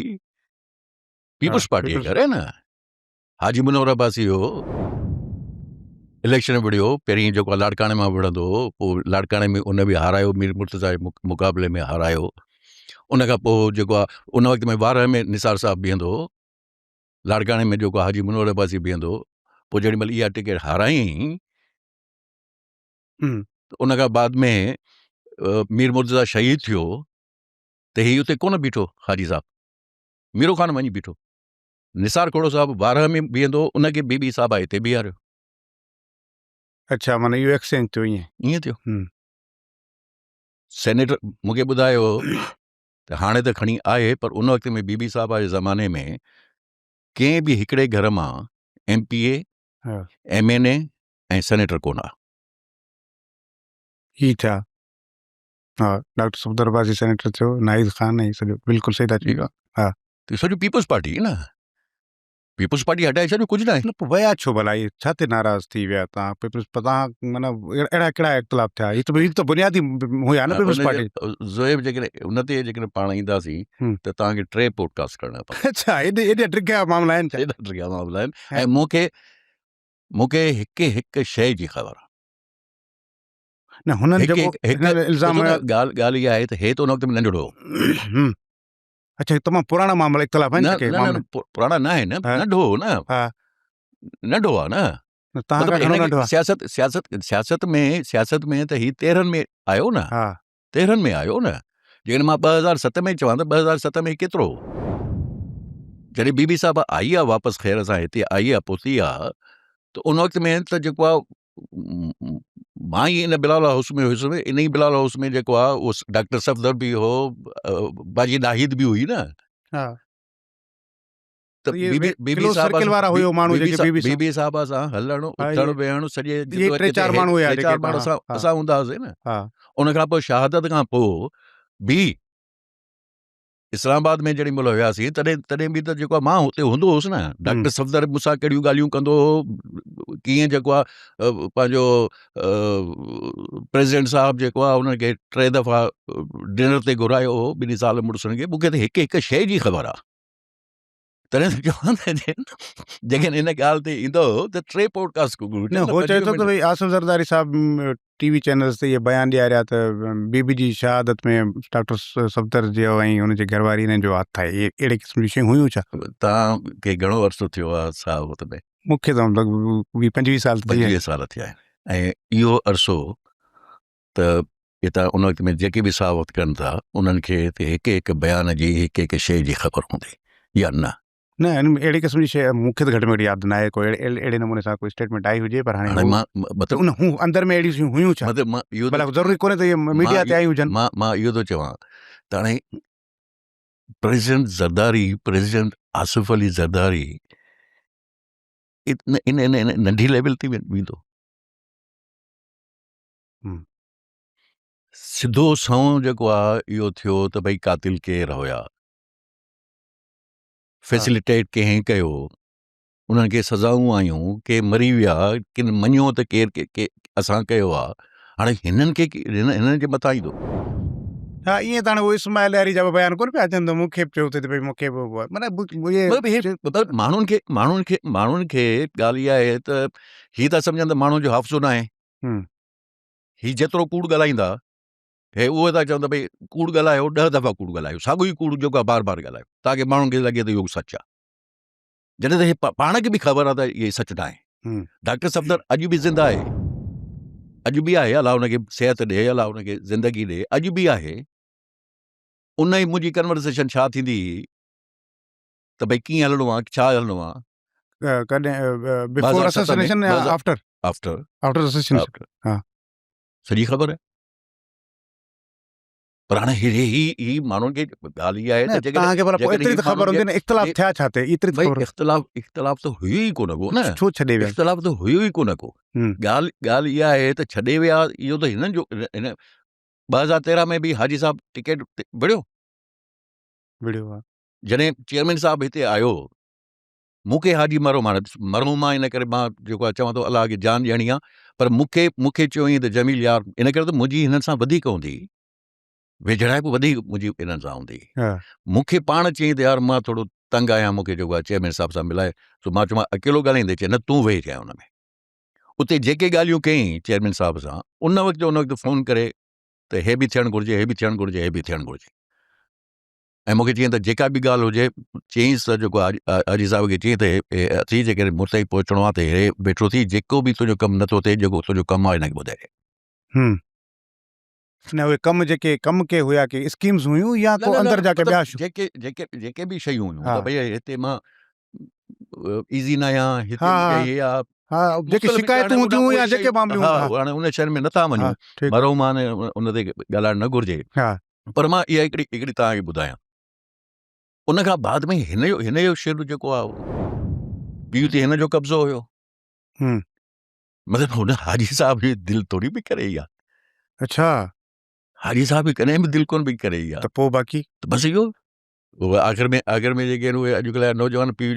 پيپلز پارٽي جي ڪري نه حاجي منور عباسي هو اليڪشن وڙهيو پهرين جيڪو لاڙڪاڻي مان وڙهندو هو پوء لاڙڪاڻي ۾ ان به هارايو مير مرتضيٰ جي مقابلي ۾ هارايو ان کان پوء جيڪو آهي ان وقت ۾ وارهه ۾ نثار صاحب بيهندو هو لاڙڪاڻي ۾ جيڪو حاجي منور عباسي بيهندو هو پوء جيڏي مهل اها ٽڪيٽ هارايائين ته ان کان بعد ۾ مير مرتضيٰ شهيد ٿيو ته هي اتي ڪونه بيٺو حاجي صاحب ميرو خان وڃي بيٺو. نثار کوڙو صاحب وارهه ۾ بيهندو هو ان کي بي بي صاحب هتي بيهاريو. اڇا معنيٰ اهو ايڪسچينج ٿيو ائين. ائين ٿيو. سينيٽر مون کي ٻڌايو ته هاڻي ته کڻي آهي پر ان وقت ۾ بي بي صاحب جي زماني ۾ ڪنهن به هڪڙي گهر مان M P A, M N A ۽ senator ڪونه آ. هي ٿيا ها ڊاڪٽر صفدر عباسي سينيٽر ٿيو ناهيد خان ۽ سڄو بلڪل صحيح ٿا چئو ها. ته سڄو پيپلز پارٽي نه پيپلز پارٽي هٽائي ڇڏيو ڪجهه ناهي. نه پوء ويا ڇو ڀلا اهي ڇا تي ناراض ٿي ويا تان پيپلز تان معنيٰ اهڙا ڪهڙا اختلاف ٿيا هي ته هي ته بنيادي هيا نه پيپلز پارٽي. زوهيب جيڪڏهن ان تي جيڪڏهن پاڻ اينداسين ته توهان کي ٽي پوڊڪاسٽ ڪرڻا پوندا. اڇا ايڏا ڊگها معاملا آهن ڇا؟ ايڏا ڊگها معاملا آهن ۽ مون کي مون کي هڪ هڪ شيء جي خبر آ. نه هنن جيڪو هن الزام هنيو. ڳالهه ڳالهه اها آهي ته هي ته ان وقت ۾ ننڍڙو هو. اڇا هي تمام پراڻا معاملا اختلاف آهن ڇا ڪي معاملا؟ نه پراڻا نه آهن ننڍو هو نه. ها. ننڍو آ نه. تهان کان گهڻو ننڍو آ. سياست سياست سياست ۾ سياست ۾ ته هي 13 ۾ آيو نه. ها. 13 ۾ آيو نه. جيڪڏهن مان 2007 ۾ چوان ته 2007 ۾ ڪيترو هو؟ جڏهن بي بي صاحب آئي آ واپس خير سان هتي آئي آ پهتي آ ته ان وقت ۾ ته جيڪو آ مان ئي ان بلال هائوس ۾ هيس ان ئي بلال هائوس ۾ جيڪو آ اهو ڊاڪٽر صفدر به هو باجي ناهيد به هئي نه. ها. ته بي بي بي بي صاحب سرڪل وارا هيو ماڻهو جيڪي بي بي بي بي صاحب سان هلڻ اٿڻ ويهڻ سڄي ٽي چار ماڻهو هيا ٽي چار ماڻهو اسان اسان هوندا هئاسين نه ها ان کان پوء شهادت کان پوء به اسلام آباد ۾ جڏهن مهل هياسين تڏهن تڏهن به ته جيڪو مان هتي هوندو هوس نه ڊاڪٽر صفدر مون سان ڪهڙيون ڳالهيون ڪندو هو ڪيئن جيڪو آ پنهنجو پريزيڊنٽ صاحب جيڪو آ ان کي ٽي دفعا ڊنر تي گهرايو هو ٻنهي زال مڙسن کي مون کي ته هڪ هڪ شيء جي خبر آ تڏهن ته چوان ته جيڪڏهن ان ڳالهه تي ايندو ته ٽي پوڊڪاسٽ نه هو چئي ٿو ته ڀئي آصف زرداري صاحب ٽي وي چينلز تي اهي بيان ڏياريا ته بي بي جي شهادت ۾ ڊاڪٽر صفدر جو ۽ هن جي گهر واري هنن جو هٿ آهي اهڙي قسم جون شيون هيون ڇا؟ توهان کي گهڻو عرصو ٿيو آهي صحافت ۾؟ مون کي ته لڳ ڀڳ ويهه پنجويهه سال ٿي ويا. 25 سال ٿيا آهن ۽ اهو عرصو ته هتان ان وقت ۾ جيڪي به صحافت ڪن ٿا انهن کي هڪ هڪ بيان جي هڪ هڪ شيء جي خبر هوندي يا نه؟ نه اهڙي قسم جي شيء مون کي ته گهٽ ۾ گهٽ ياد ناهي ڪو اهڙي نموني سان ڪو اسٽيٽمينٽ آئي هجي پر هاڻي مان مطلب ان هو اندر ۾ اهڙيون شيون هيون ڇا؟ مطلب مان اهو ڀلا ضروري ڪونهي ته اهي ميڊيا تي آيون هجن. مان مان اهو ٿو چوان ته هاڻي پريزيڊنٽ زرداري پريزيڊنٽ آصف علي زرداري ان ان ان ننڍي ليول تي ويندو. سڌو سنئون جيڪو آ اهو ٿيو ته ڀئي قاتل ڪير هيا. فيسليٽيٽ ڪنهن ڪيو، انهن کي سزائون آيون، ڪي مري ويا، ڪن مڃيو ته ڪير ڪي اسان ڪيو آ، هاڻي هنن کي هنن جي مٿان ايندو. ها ائين ته هاڻي اهو اسماعيل لهاري جا به بيان ڪونه پيا اچن ته مون کي به چيو اٿئي ته ڀئي مون کي به معنيٰ اهي مطلب هي مطلب ماڻهن کي ماڻهن کي ماڻهن کي ڳالهه اها آهي ته هي ٿا سمجهن ته ماڻهن جو حافظو ناهي، هي جيترو ڪوڙ ڳالهائيندا هي اهي ٿا چون ته ڀئي ڪوڙ ڳالهايو ڏهه دفعا ڪوڙ ڳالهايو ساڳيو ئي ڪوڙ جيڪو آهي بار بار ڳالهايو تاڪه ماڻهن کي لڳي ته اهو سچ آهي جڏهن ته هي پاڻ کي به خبر آهي ته اهي سچ ناهي ڊاڪٽر صفدر اڄ به زنده آهي اڄ به آهي الله ان کي صحت ڏي الله ان کي زندگي ڏي اڄ به آهي ان ئي منهنجي ڪنورسيشن ڇا ٿيندي هئي ته ڀئي ڪيئن هلڻو آهي ڇا هلڻو آهي ڪڏهن بفور اسيسنيشن يا آفٽر آفٽر آفٽر اسيسنيشن ها سڄي خبر آهي پر هاڻي هي هي هي ماڻهن کي ڳالهه اها آهي ته جيڪڏهن توهان کي پر پوء ايتري ته خبر هوندي نه اختلاف ٿيا ڇا تي ايتري ڀئي اختلاف اختلاف ته هيو ئي ڪونه ڪو نه ڇو ڇڏي ويا اختلاف ته هيو ئي ڪونه ڪو ڳالهه ڳالهه اها آهي ته ڇڏي ويا اهو ته هنن جو هن 2013 ۾ به حاجي صاحب ٽڪيٽ وڙهيو وڙهيو ها جڏهن چيئرمين صاحب هتي آيو مون کي حاجي مرحوم هاڻي مرحوم آ ان ڪري مان جيڪو آ چوان ٿو الله کي جان ڏيڻي آ پر مون کي مون کي چيو ائين ته جميل يار ان ڪري ته منهنجي هنن سان وڌيڪ هوندي هئي ويجهڙائپ وڌيڪ منهنجي انهن سان هوندي هئي مون کي پاڻ چيائين ته يار مان ٿورو تنگ آهيان مون کي جيڪو آ چيئرمين صاحب سان ملائي سو مان چيو مان اڪيلو ڳالهائيندي چي نه تون ويهي رهيا ان ۾ اتي جيڪي ڳالهيون ڪيائين چيئرمين صاحب سان ان وقت جو ان وقت فون ڪري ته هي به ٿيڻ گهرجي هي به ٿيڻ گهرجي هي به ٿيڻ گهرجي ۽ مون کي چيائين ته جيڪا به ڳالهه هجي چيائينس ته جيڪو حاجي صاحب کي چيائين ته اٿي جيڪڏهن مون تائين پهچڻو آهي ته هي ويٺو ٿي جيڪو به تنهنجو ڪم نٿو ٿئي جيڪو تنهنجو ڪم آهي هن کي ٻڌائي. نه اهي ڪم جيڪي ڪم ڪي هيا ڪي اسڪيمز هيون يا ڪو اندر جا ڪي ٻيا شيون. جيڪي جيڪي جيڪي به شيون هيون ته ڀئي هتي مان ايزي نه آهيان هتي مون کي هي آهي. ها جيڪي شڪايتون هونديون يا جيڪي معامليون ها هاڻي ان شين ۾ نٿا وڃون مرحوم هاڻي ان تي ڳالهائڻ نه گهرجي. ها. پر مان اها هڪڙي هڪڙي توهان کي ٻڌايان ان کان بعد ۾ هن جو هن جو شعر جيڪو آهي پيء تي هن جو قبضو هيو مطلب هن حاجي صاحب جي دل ٿوري به ڪري اها اڇا حاجي صاحب ڪڏهن به دل ڪونه به ڪري اها ته پوء باقي ته بس اهو اهو آخر ۾ آخر ۾ جيڪي آهن اهي اڄڪلهه جا نوجوان پيء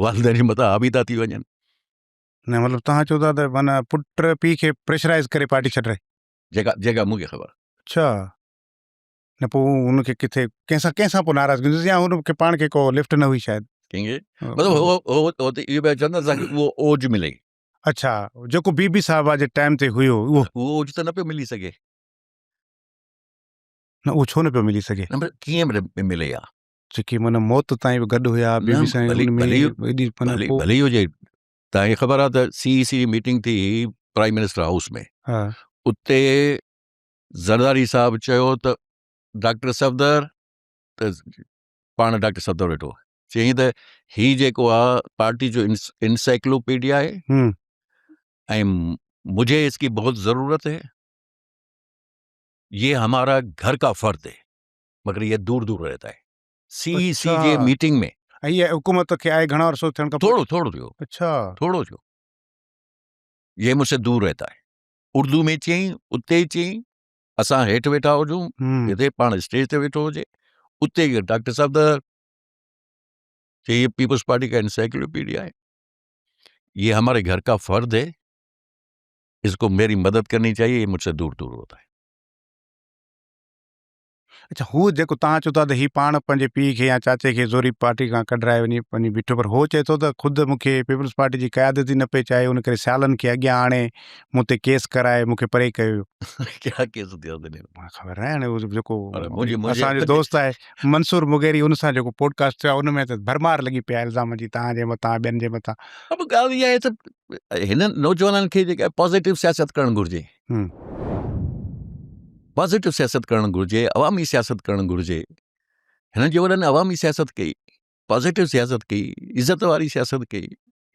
والدين جي مٿان حاوي ٿا ٿي وڃن نه مطلب توهان چئو ٿا ته معنيٰ پٽ پيء کي پريشرائز ڪري پارٽي ڇڏرائي جيڪا جيڪا مون کي خبر. اڇا نه پوء هن کي ڪٿي ڪنهن سان ڪنهن سان پوء ناراضگي هوندي يا هن کي پاڻ کي ڪو لفٽ نه هئي شايد. ڪنهن کي مطلب هو هو هو ته اهو پيا چون ته اسان کي اهو اوج ملي. اڇا جيڪو بي بي صاحبه جي ٽائيم تي هيو اهو. اهو اوج ته نه پيو ملي سگهي. نه اهو ڇو نه پيو ملي سگهي. نه ڪيئن ملي ها. جيڪي معنيٰ موت تائين به گڏ هيا بي بي سائين ان ۾ ايڏي معنيٰ پوء. ڀلي هجي توهان کي خبر آهي ته سي اي سي جي ميٽنگ ٿي هئي پرائيم منسٽر هائوس ۾ اتي زرداري صاحب چيو ته ڊاڪٽر صفدر ته پاڻ ڊاڪٽر صفدر ويٺو چيائين ته هي جيڪو آهي پارٽي جو انسائيڪلوپيڊيا آهي ۽ مجھي اس ڪي بهت ضرورت هي یہ همارا گھر کا فرد هي مگر یہ دور دور رهتا هي سي اي سي جي ميٽنگ ۾. ۽ هيء حڪومت کي آئي گهڻو عرصو ٿيڻ کان پوء. ٿورو ٿورو ٿيو. اڇا. ٿورو ٿيو. يي مون سي دور رهتا هي. اردو ۾ چيائين، اتي ئي چيائين، اسان هيٺ ويٺا هجون، هتي پاڻ اسٽيج تي ويٺو هجي، اتي ئي ڊاڪٽر صاحب ته چي يي پيپلز پارٽي ڪا انسائيڪلوپيڊيا هي، يي هماري گهر ڪا فرد هي، اس ڪو ميري مدد ڪرني چاهيي، يي مجھ سي دور دور هوتا هي. اڇا هو جيڪو توهان چئو ٿا ته هي پاڻ پنهنجي پيء کي يا چاچي کي زوري پارٽي کان ڪڍرائي وڃي وڃي بيٺو پر هو چئي ٿو ته خود مون کي پيپلز پارٽي جي قيادت ئي نه پئي چاهي ان ڪري سيالن کي اڳيان آڻي مون تي ڪيس ڪرائي مون کي پري ڪيو ويو. ڪهڙا ڪيس ٿيا اٿن؟ مون کي خبر ناهي هاڻي هو جيڪو اسان جو دوست آهي منصور مغيري ان سان جيڪو پوڊڪاسٽ ٿيو آهي ان ۾ ته ڀرمار لڳي پئي آهي الزامن جي توهان جي مٿان ٻين جي مٿان. اب ڳالهه اها آهي ته هنن نوجوانن کي جيڪا پازيٽو سياست ڪرڻ گهرجي. پازيٽو سياست ڪرڻ گهرجي، عوامي سياست ڪرڻ گهرجي. هنن جي وڏن عوامي سياست ڪئي. پازيٽو سياست ڪئي، عزت واري سياست ڪئي،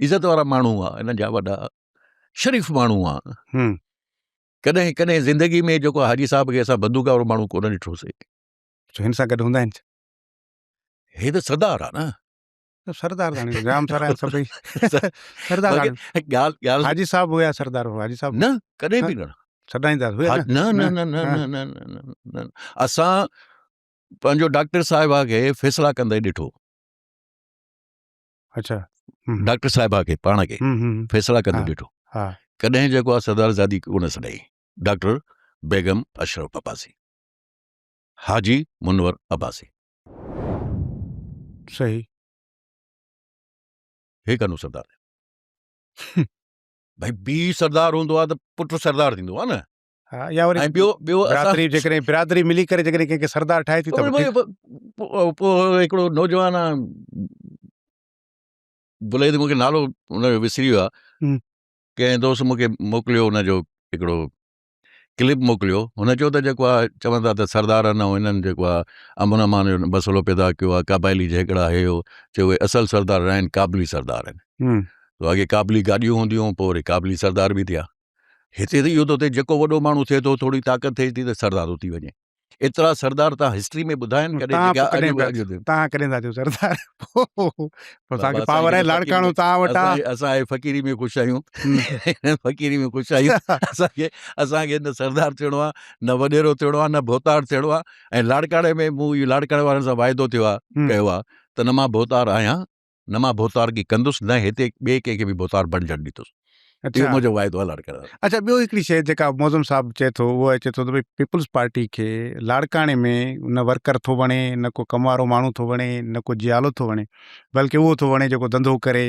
عزت وارا ماڻهو هئا انهن جا وڏا شريف ماڻهو هئا. ڪڏهن ڪڏهن زندگي ۾ جيڪو حاجي صاحب کي اسان بندوق وارو ماڻهو ڪونه ڏٺوسي. هن سان گڏ هوندا آهن. هي ته سردار آ نه. سردار هاڻي جام سارا آهن سڀئي سردار هاڻي ڳالهه ڳالهه حاجي صاحب هيا سردار هو حاجي صاحب نه ڪڏهن به نه سڏائيندا هيا نه نه نه نه نه نه نه نه اسان پنهنجو ڊاڪٽر صاحبه کي فيصلا ڪندي ڏٺو. اچھا ڊاڪٽر صاحبه کي پاڻ کي فيصلا ڪندي ڏٺو. ڪڏهن جيڪو آهي سردار زادي ڪونه سڏائي ڊاڪٽر بيگم اشرف عباسي حاجي منور عباسي. صحيح هي ڪنو سردار ڀائي بي سردار هوندو آهي ته پٽ سردار ٿيندو آهي نه. ها يا وري ۽ ٻيو ٻيو برادري جيڪڏهن برادري ملي ڪري جيڪڏهن ڪنهن کي سردار ٺاهي ٿي ته پوء هڪڙو نوجوان آ بلي ته مونکي نالو ان جو وسري ويو آ ڪنهن دوست مونکي موڪليو ان جو هڪڙو ڪلپ موڪليو هن چيو ته جيڪو آ چون ٿا ته سردارن ۽ هنن جيڪو آ امن امان جو مسئلو پيدا ڪيو آ قبائلي جهڳڙا هي هو چيو اهي اصل سردار نه آهن قابلي سردار آهن اڳي قابلي گاڏيون هونديون هيون پوء وري قابلي سردار به ٿيا هتي ته اهو ٿو ٿئي جيڪو وڏو ماڻهو ٿئي ٿو ٿوري طاقت ٿئي ٿي ته سردار ٿو ٿي وڃي. ايترا سردار تان هسٽري ۾ ٻڌا آهن ڪڏهن جيڪا اڄ به اڄ تان ڪڏهن ٿا ٿيو سردار پوء اسان کي پاور آهي لاڙڪاڻو تان وٽ آ. اسان هي فقيري ۾ خوش آهيون فقيري ۾ خوش آهيون اسان کي اسان کي نه سردار ٿيڻو آ نه وڏيرو ٿيڻو آ نه ڀوتار ٿيڻو آ ۽ لاڙڪاڻي ۾ مون اهو لاڙڪاڻي وارن سان واعدو ٿيو آ ڪيو آ ته نه مان ڀوتار آهيان نه مان ڀوتارڪي ڪندس نه هتي ٻئي ڪنهن کي به ڀوتار بڻجڻ ڏيندس. اهو منهنجو واعدو آهي لاڙڪاڻي وارن. اڇا ٻيو هڪڙي شيء جيڪا معظم صاحب چئي ٿو اهو چئي ٿو ته ڀئي پيپلز پارٽي کي لاڙڪاڻي ۾ نه ورڪر ٿو وڻي نه ڪو ڪم وارو ماڻهو ٿو وڻي نه ڪو جيالو ٿو وڻي بلڪه اهو ٿو وڻي جيڪو ڌنڌو ڪري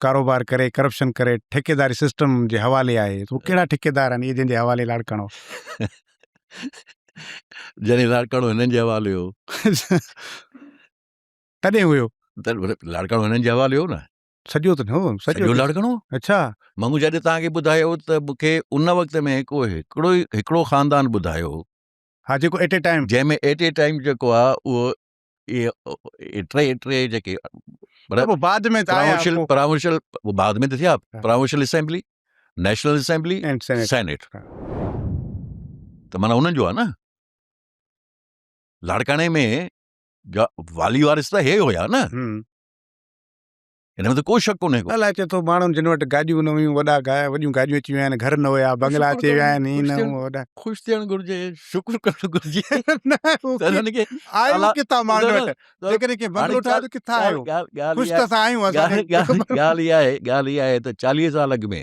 ڪاروبار ڪري ڪرپشن ڪري ٺيڪيداري سسٽم جي حوالي آهي ته ڪهڙا ٺيڪيدار آهن اهي جن جي حوالي لاڙڪاڻو جڏهن لاڙڪاڻو هنن جي حوالي هو. تڏهن هيو. ته لاڙڪاڻو هنن جي حوالي هو نه. سڄو ته نه هو. سڄو لاڙڪاڻو؟ اڇا. مون جڏهن توهان کي ٻڌايو ته مون کي ان وقت ۾ ڪو هڪڙو ئي هڪڙو خاندان ٻڌايو. ها جيڪو ايٽ اي ٽائيم. جنهن ۾ ايٽ اي ٽائيم جيڪو آ اهو اهي ٽي ٽي جيڪي پوء بعد ۾ ته آيا پراونشل پراونشل بعد ۾ ته ٿيا provincial assembly national assembly senate ته معنيٰ انهن جو آ نه لاڙڪاڻي ۾ جا والي وارث ته هي هيا نه. ان ۾ ته ڪو شڪ ڪونهي ڪو. الائي چئي ٿو ماڻهن جن وٽ گاڏيون نه هيون وڏا وڏيون گاڏيون اچي ويون آهن گهر نه هيا بنگلا اچي ويا آهن هي نه هو وڏا. خوش ٿيڻ گهرجي شڪر ڪرڻ گهرجي. انهن کي آيو ڪٿان ماڻهن وٽ جيڪڏهن ڪنهن بنگلو ٺاهيو ته ڪٿان آيو خوش ته اسان آهيون اسان کي ڳالهه اها آهي ڳالهه اها آهي ته 40 سال اڳ ۾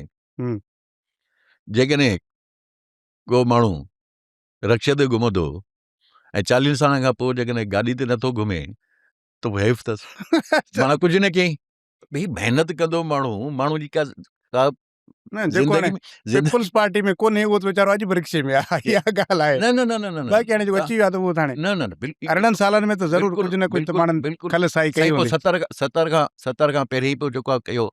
جيڪڏهن ڪو ماڻهو رڪشي تي گهمندو هو ۽ چاليهن سالن کان پوء جيڪڏهن گاڏي تي نٿو گهمي ته پوء حيف اٿس معنيٰ ڪجهه نه ڪيائين. ڀئي محنت ڪندو ماڻهو ماڻهو جي ڪا ڪا نه جيڪو هاڻي پيپلز پارٽي ۾ ڪونهي اهو ته ويچارو اڄ به رڪشي ۾ آهي اها ڳالهه آهي. نه نه نه نه نه باقي هاڻي جيڪو اچي ويو آهي ته اهو ته هاڻي نه نه نه بلڪل 18 سالن ۾ ته ضرور ڪجهه نه ڪجهه ته ماڻهن کل سائي ڪئي هوندي. 70 کان 70 کان پهرين پوء جيڪو ڪيو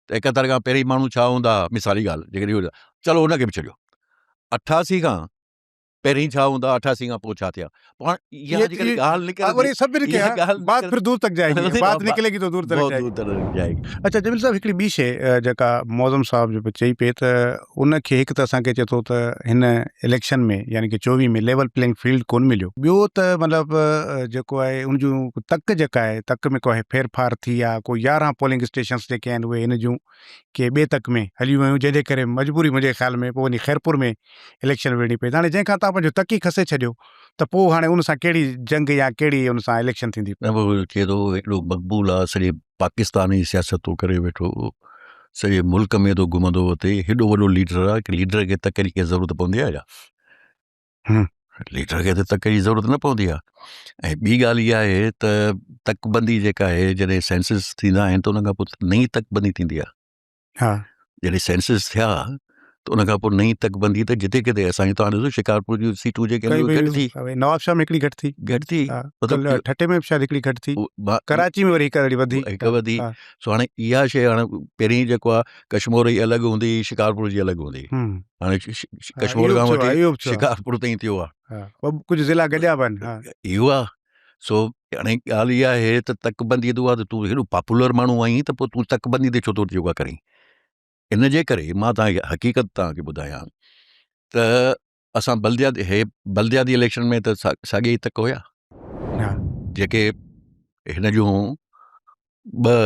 ته 71 کان پهرين ماڻهو ڇا هوندا ها مثالي ڳالهه جيڪڏهن چلو ان کي به ڇڏيو 88 کان پهرين ڇا هوندا 88 کان پوء ڇا ٿيا پاڻ اها جيڪڏهن ڳالهه نڪري وري سڀني کي بات پھر دور تڪ جائي گي بات نڪلي گي تو دور تڪ جائي دور تڪ جائي گي. اچا جميل صاحب هڪڙي ٻي شيء جيڪا معظم صاحب جو چئي پئي ته ان کي هڪ ته اسان کي چئي ٿو ته هن اليڪشن ۾ يعني ڪي 24 ۾ ليول پلينگ فيلڊ ڪون مليو ٻيو ته مطلب جيڪو آهي ان جون تڪ جيڪا آهي تڪ ۾ ڪو ڦير ڦار ٿي آ ڪو 11 پولنگ اسٽيشنس جيڪي آهن اهي هن جون ڪي ٻئي تڪ ۾ هليون ويون جنهن جي ڪري مجبوري منهنجي خيال ۾ پوء وڃي خيرپور ۾ اليڪشن وڙهڻي پئي ته هاڻي جنهن کان توهان پنهنجو تڪ ئي کسي ڇڏيو ته پوء هاڻي ان سان ڪهڙي جنگ يا ڪهڙي ان سان اليڪشن ٿيندي. نه پوء چئي ٿو ايڏو مقبول آ سڄي پاڪستان جي سياست ٿو ڪري ويٺو سڄي ملڪ ۾ ٿو گهمندو وتي هيڏو وڏو ليڊر آ ليڊر کي تڪ جي ڪي ضرورت پوندي آ ڇا؟ ليڊر کي ته تڪ جي ضرورت نه پوندي آهي ۽ ٻي ڳالهه اها آهي ته تڪ بندي جيڪا آهي جڏهن سينسس ٿيندا آهن ته ان کان پوء نئين تڪ بندي ٿيندي آهي ها جڏهن سينسس ٿيا ته ان کان پوء نئين تڪ بندي ته جتي ڪٿي اسان جي تان ڏسو شڪارپور جون سيٽون جيڪي گهٽ ٿي نواب شاهه ۾ هڪڙي گهٽ ٿي گهٽ ٿي مطلب ٺٽي ۾ به شايد هڪڙي گهٽ ٿي ڪراچي ۾ وري هڪ اهڙي وڌي هڪ وڌي سو هاڻي اها شيء هاڻي پهرين جيڪو آهي ڪشمور جي الڳ هوندي هئي شڪارپور جي الڳ هوندي هئي هاڻي ڪشمور کان وٺي شڪارپور تائين ٿيو آهي ڪجهه ضلع گڏيا به آهن اهو آهي سو هاڻي ڳالهه اها آهي ته تڪ بندي تي اها ته تون هيڏو پاپولر ماڻهو آهين ته پوء تون تڪ بندي تي ڇو ٿو يوگا ڪرين؟ ان جي ڪري مان توهان کي حقيقت توهان کي ٻڌايان ته اسان بلدياتي هي بلدياتي اليڪشن ۾ ته ساڳي ئي تڪ هيا جيڪي هن جون ٻه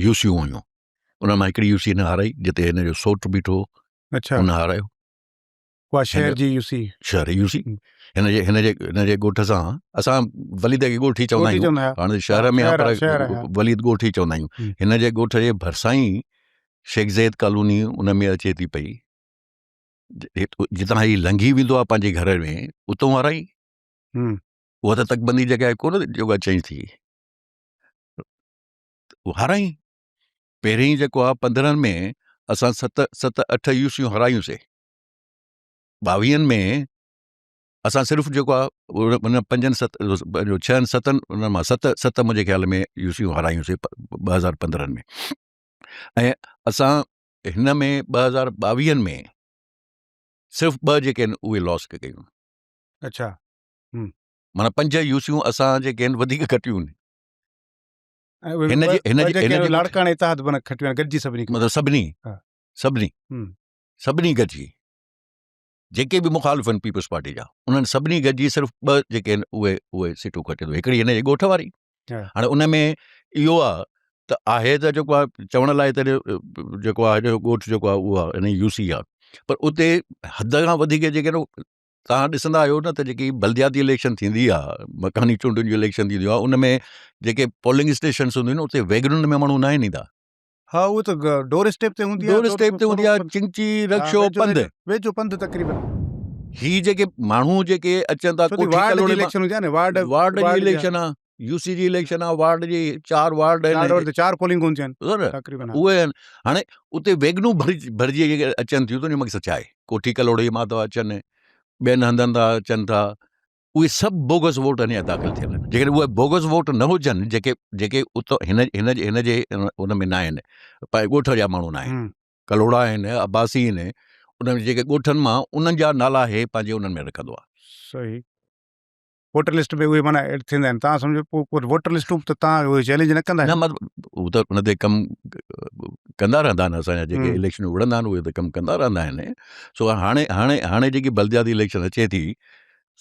يو سيون هيون ان مان هڪڙي يو سي هن هارائي جتي هن جو سوٽ بيٺو اڇا هن هارايو اها شهر جي يو سي شهر يو سي هن جي هن جي هن جي ڳوٺ سان اسان وليد کي ڳوٺ ئي چوندا آهيون هاڻي شهر ۾ پر وليد ڳوٺ ئي چوندا آهيون هن جي ڳوٺ جي ڀرسان ئي شيخ زيد ڪالوني ان ۾ اچي ٿي پئي جتان هي لنگهي ويندو آهي پنهنجي گهر ۾ اتو وارا ئي اها ته تڪبندي جڳهه ڪونه جيڪا چينج ٿي هارائي پهرين جيڪو آهي 15 ۾ اسان 7 7 8 يوسيون هارايون سي 22 ۾ اسان صرف جيڪو آهي ان پنجن ست ڇهن ستن ان مان ست ست منهنجي خيال ۾ يوسيون هارايون سي 2015 ۾ ۽ اسان هن ۾ 2022 ۾ صرف ٻه جيڪي آهن اهي لاس ڪيون. اڇا معنيٰ پنج يوسيون اسان جيڪي آهن وڌيڪ کٽيون آهن. هن جي هن جي هن جي لاڙڪاڻي اتحاد معنيٰ کٽيون آهن گڏجي سڀني مطلب سڀني سڀني سڀني گڏجي جيڪي به مخالف آهن پيپلز پارٽي جا انهن سڀني گڏجي صرف ٻه جيڪي آهن اهي اهي سيٽون کٽيون هڪڙي هن جي ڳوٺ واري هاڻي ان ۾ اهو آهي ته آهي ته جيڪو آهي چوڻ لاء ته جيڪو آهي هن جو ڳوٺ جيڪو آهي اهو آهي هن جي يو سي آهي پر اتي حد کان وڌيڪ جيڪي آهن توهان ڏسندا آهيو نه ته جيڪي بلدياتي اليڪشن ٿيندي آهي مڪاني چونڊن جون اليڪشن ٿينديون آهي ان ۾ جيڪي پولنگ اسٽيشنس هونديون آهن اتي ويگنن ۾ ماڻهو ناهن ايندا ها اهو ته ڊور اسٽيپ تي هوندي آهي ڊور اسٽيپ تي هوندي آهي چنگچي رڪشو پنڌ ويجهو پنڌ تقريبن هي جيڪي ماڻهو جيڪي اچن ٿا ڪوٺي ڪلوڙي جي اليڪشن هوندي آهي نه وارڊ وارڊ جي اليڪشن آهي يو سي جي اليڪشن آهي وارڊ جي چار وارڊ آهن چار چار پولنگ هونديون آهن تقريبن اهي آهن هاڻي اتي ويگنون ڀرجي ڀرجي جيڪي اچن ٿيون ته ان جو مقصد ڇا آهي ڪوٺي ڪلوڙي مان ٿا اچن ٻين هنڌن تان اچن ٿا اهي سڀ بوگس ووٽ اڃا داخل ٿيل آهن جيڪڏهن اهي بوگس ووٽ نه هجن جيڪي جيڪي ات هن هن هن جي ان ۾ نه آهن پنهنجي ڳوٺ جا ماڻهو نه آهن ڪلهوڙا آهن عباسي آهن انهن جيڪي ڳوٺن مان انهن جا نالا هي پنهنجي انهن ۾ رکندو آهي. صحيح ووٽر لسٽ ۾ اهي معنيٰ ايڊ ٿيندا آهن تان سمجهو پوء پوء ووٽر لسٽون ته تان اهي چئلينج نه ڪندا نه مطلب هو ته ان تي ڪم ڪندا رهندا آهن اسان جا جيڪي اليڪشن وڙهندا آهن اهي ته ڪم ڪندا رهندا آهن سو هاڻي هاڻي هاڻي جيڪي بلدياتي اليڪشن اچي ٿي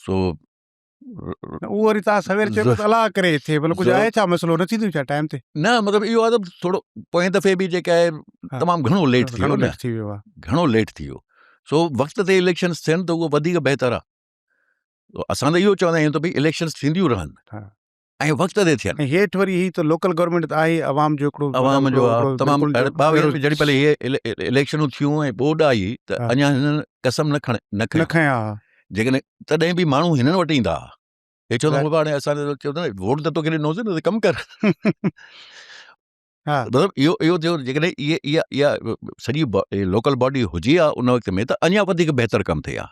سو اهو وري تان سوير چيو ته الله ڪري ٿئي ڀلو ڪجهه آهي ڇا مسئلو نه ٿيندو ڇا ٽائيم تي نه مطلب اهو آهي ته ٿورو پوئين دفعي به جيڪا آهي تمام گهڻو ليٽ ٿي ويو نه ٿي ويو آهي گهڻو ليٽ ٿي ويو سو وقت تي اليڪشنز ٿين ته اهو وڌيڪ بهتر آهي اسان ته اهو چوندا آهيون ته ڀئي اليڪشنز ٿينديون رهن ۽ وقت تي ٿين. ۽ هيٺ وري هي ته لوڪل گورنمينٽ ته آهي عوام جو هڪڙو عوام جو آهي تمام جڏهن پهلي هي اليڪشنون ٿيون ۽ ٻوڏ آئي ته اڃا هنن قسم نه کڻ نه کنيا ها جيڪڏهن تڏهن به ماڻهو هنن وٽ ايندا ها هي چوندا هئا هاڻي اسان چيو نه ووٽ ته توکي ڏنوسين نه ته ڪم ڪر ها مطلب اهو اهو ٿيو جيڪڏهن اهي اها اها سڄي لوڪل باڊي هجي ها ان وقت ۾ ته اڃا وڌيڪ بهتر ڪم ٿئي ها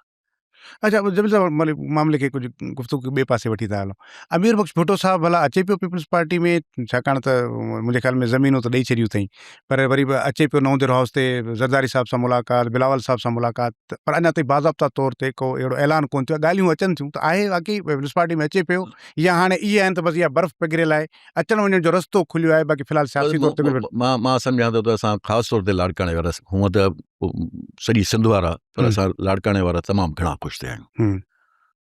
اڇا جميل صاحب معاملي کي ڪجهه گفتگو کي ٻئي پاسي وٺي ٿا هلون. امير بخش ڀٽو صاحب ڀلا اچي پيو پيپلز پارٽي ۾ ڇاڪاڻ ته منهنجي خيال ۾ زمينون ته ڏئي ڇڏيون اٿئي پر وري به اچي پيو نئون ديرو هائوس تي زرداري صاحب سان ملاقات بلاول صاحب سان ملاقات پر اڃا تائين باضابطا طور تي ڪو اهڙو اعلان ڪونه ٿيو آهي ڳالهيون اچن ٿيون ته آهي واقعي پيپلز پارٽي ۾ اچي پيو يا هاڻي اهي آهن ته بس اها برف پگهريل آهي اچڻ وڃڻ جو رستو کليو آهي باقي في الحال سياسي طور تي مان مان سمجهان ٿو ته اسان خاص طور تي لاڙڪاڻي وارا هونء ته سڄي سنڌ وارا پر اسان لاڙڪاڻي وارا تمام گهڻا خوش ٿيا آهيون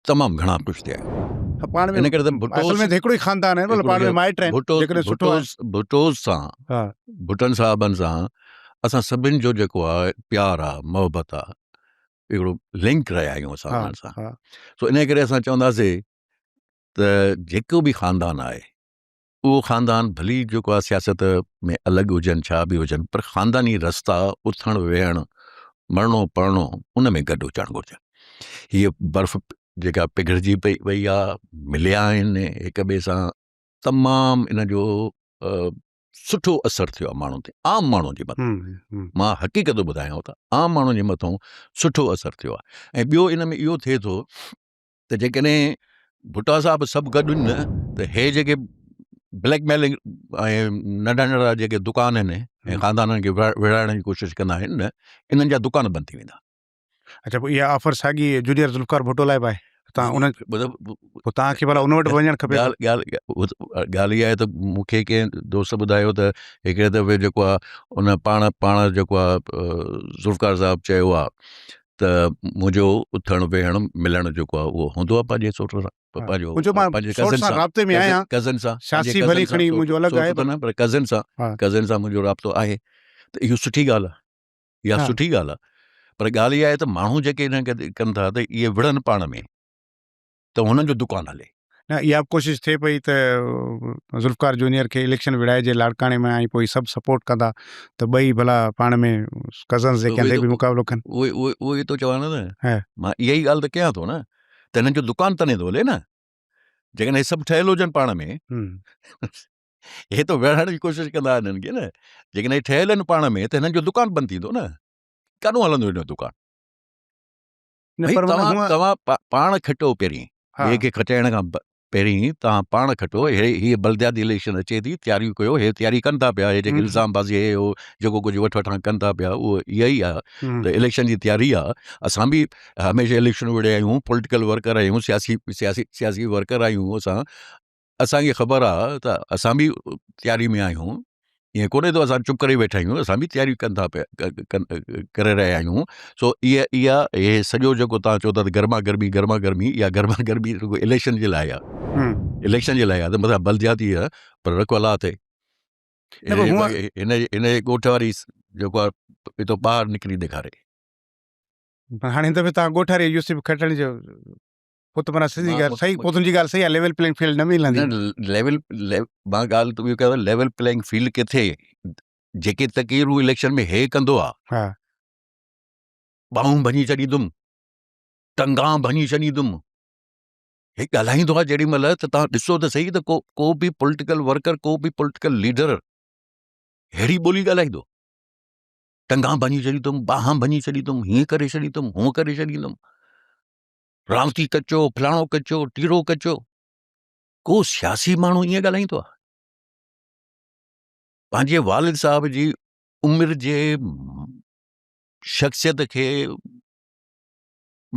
تمام گهڻا خوش ٿيا آهيون پاڻ ۾ ان ڪري ته ڀٽو اصل ۾ هڪڙو ئي خاندان آهي مطلب پاڻ ۾ مائٽ آهن ڀٽو سٺو ڀٽو سان ڀٽن صاحبن سان اسان سڀن جو جيڪو آهي پيار آهي محبت آهي هڪڙو لنڪ رهيا آهيون اسان انهن سان سو ان ڪري اسان چونداسي ته جيڪو به خاندان آهي اهو خاندان ڀلي جيڪو آهي سياست ۾ الڳ هجن ڇا به هجن پر خانداني رستا اٿڻ ويهڻ مرڻو پرڻو ان ۾ گڏ هجڻ گهرجن. هيء برف جيڪا پگهرجي پئي وئي آهي مليا آهن هڪ ٻئي سان تمام ان جو سٺو اثر ٿيو آهي ماڻهن تي عام ماڻهن جي مٿان مان حقيقت ٿو ٻڌايانو ته عام ماڻهن جي مٿان سٺو اثر ٿيو آهي ۽ ٻيو ان ۾ اهو ٿئي ٿو ته جيڪڏهن ڀٽا صاحب سڀ گڏ آهن نه ته هي جيڪي بليڪ ميلنگ ۽ ننڍا ننڍا جيڪي دڪان آهن ۽ خاندانن کي وڙهائڻ جي ڪوشش ڪندا آهن نه انهن جا دڪان بند ٿي ويندا. اڇا پوء اها آفر ساڳي جونيئر ذوالفقار ڀٽو لاء به آهي؟ تان ان پوء توهان کي ڀلا ان وٽ وڃڻ کپي. ڳالهه ڳالهه ڳالهه اها آهي ته مون کي ڪنهن دوست ٻڌايو ته هڪڙي دفعي جيڪو آهي ان پاڻ پاڻ جيڪو آهي ذوالفقار صاحب چيو آهي ته منهنجو اٿڻ ويهڻ ملڻ جيڪو آهي اهو هوندو آهي پنهنجي سوٽ سان پنهنجو منهنجو مان پنهنجي سوٽ ڪزن سان سان رابطي ۾ آهيان ڪزن سان سياسي ڀلي کڻي منهنجو الڳ آهي نه پر ڪزن سان ڪزن سان منهنجو رابطو آهي ته اهو سٺي ڳالهه آهي اها سٺي ڳالهه آهي پر ڳالهه اها آهي ته ماڻهو جيڪي انهن کي ڪن ٿا ته اهي وڙهن پاڻ ۾ ته هنن جو دڪان هلي. نه اها به ڪوشش ٿئي پئي ته ذوالفقار جونيئر کي اليڪشن وڙهائجي لاڙڪاڻي ۾ ۽ پوء سڀ سپورٽ ڪندا ته ٻئي ڀلا پاڻ ۾ ڪزنس جيڪي آهن سي به مقابلو ڪن. اهو اهو اهو ئي ٿو چوان نه مان اها ئي ڳالهه ته ڪيان ٿو نه ته هنن جو دڪان تڏهن ٿو هلي نه جيڪڏهن هي سڀ ٺهيل هجن پاڻ ۾. هي ته وڙهائڻ جي ڪوشش ڪندا هنن کي نه جيڪڏهن هي ٺهيل آهن پاڻ ۾ ته هنن جو دڪان بند ٿيندو نه ڪاڏو هلندو هن جو دڪان. توهان توهان پاڻ کٽو پهرين ٻئي کي کٽائڻ کان پهرين توهان پاڻ کٽو هي هي بلدياتي اليڪشن اچي ٿي تياريون ڪيو هي تياري ڪن ٿا پيا هي جيڪي الزام بازي هي هو جيڪو ڪجهه وٺ وٺان ڪن ٿا پيا اهو اها ئي آهي ته اليڪشن جي تياري آهي اسان به هميشه اليڪشن وڙهيا آهيون پوليٽيڪل ورڪر آهيون سياسي سياسي سياسي ورڪر آهيون اسان اسان کي خبر آ ته اسان به تياري ۾ آهيون ائين ڪونهي ته اسان چپ ڪري ويٺا آهيون اسان به تياري ڪن ٿا پيا ڪري رهيا آهيون سو اها اها هي سڄو جيڪو تان چئو ٿا ته گرما گرمي گرما گرمي اها گرما گرمي رڳو اليڪشن جي لاء آ اليڪشن جي لاء آ ته مطلب بلدياتي آ پر رکو الله تي هن هن جي ڳوٺ واري جيڪو آ اتو ٻاهر نڪري ڏيکاري. هاڻي هن دفعي تان ڳوٺ واري يوسف کٽڻ جو پوء ته معنيٰ سڌي ڳالهه صحيح پوء تنهنجي ڳالهه صحيح آهي ليول پليئنگ فيلڊ نه ملندي. نه ليول مان ڳالهه ته اهو ڪيان ليول پليئنگ فيلڊ ڪٿي جيڪي تقريرون اليڪشن ۾ هي ڪندو آ ها ٻانهون ڀڃي ڇڏيندم ٽنگان ڀڃي ڇڏيندم هي ڳالهائيندو آ جيڏي مهل ته تان ڏسو ته صحيح ته ڪو ڪو به پوليٽيڪل ورڪر ڪو به پوليٽيڪل ليڊر ههڙي ٻولي ڳالهائيندو ٽنگان ڀڃي ڇڏيندم ٻانهن ڀڃي ڇڏيندم هيئن ڪري ڇڏيندم هونئن ڪري ڇڏيندم رانوتي ڪچو، فلاڻو ڪچو، ٽيرو ڪچو، ڪو سياسي ماڻهو ائين ڳالهائيندو آهي؟ پنهنجي والد صاحب جي عمر جي شخصيت کي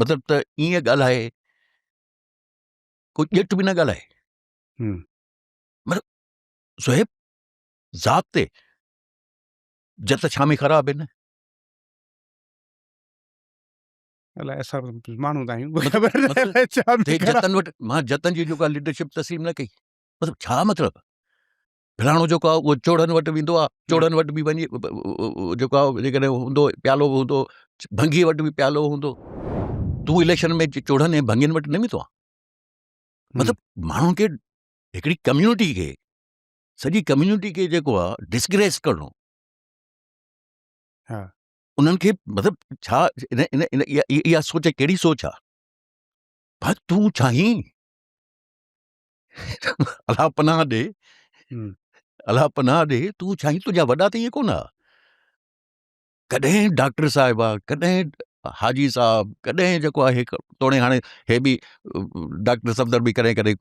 مطلب ته ائين ڳالهائي ڪو ڄٽ به نه ڳالهائي. مطلب زوهيب ذات تي جت ڇا ۾ خراب آهن. الائي اسان ماڻهو ته آهيون خبر نه الائي ڇا ۾ جتن وٽ مان جتن جي جيڪا ليڊرشپ تسليم نه ڪئي مطلب ڇا مطلب فلاڻو جيڪو آهي اهو چوڙن وٽ ويندو آهي چوڙن وٽ به وڃي جيڪو آهي جيڪڏهن هوندو پيالو به هوندو ڀنگي وٽ به پيالو هوندو تون اليڪشن ۾ چوڙن ۽ ڀنگين وٽ نه ويندو آهي مطلب ماڻهن کي هڪڙي ڪميونٽي کي سڄي ڪميونٽي کي جيڪو آهي ڊسگريس ڪرڻو ها انهن کي مطلب ڇا ان ان ان اها سوچ ڪهڙي سوچ آ ڀا تون ڇاهين الله پناهه ڏي الله پناهه ڏي تون ڇاهين تنهنجا وڏا ته ائين ڪونه آ ڪڏهن ڊاڪٽر صاحب آ ڪڏهن حاجي صاحب ڪڏهن جيڪو آهي توڻي هاڻي هي به ڊاڪٽر صفدر به ڪڏهن ڪڏهن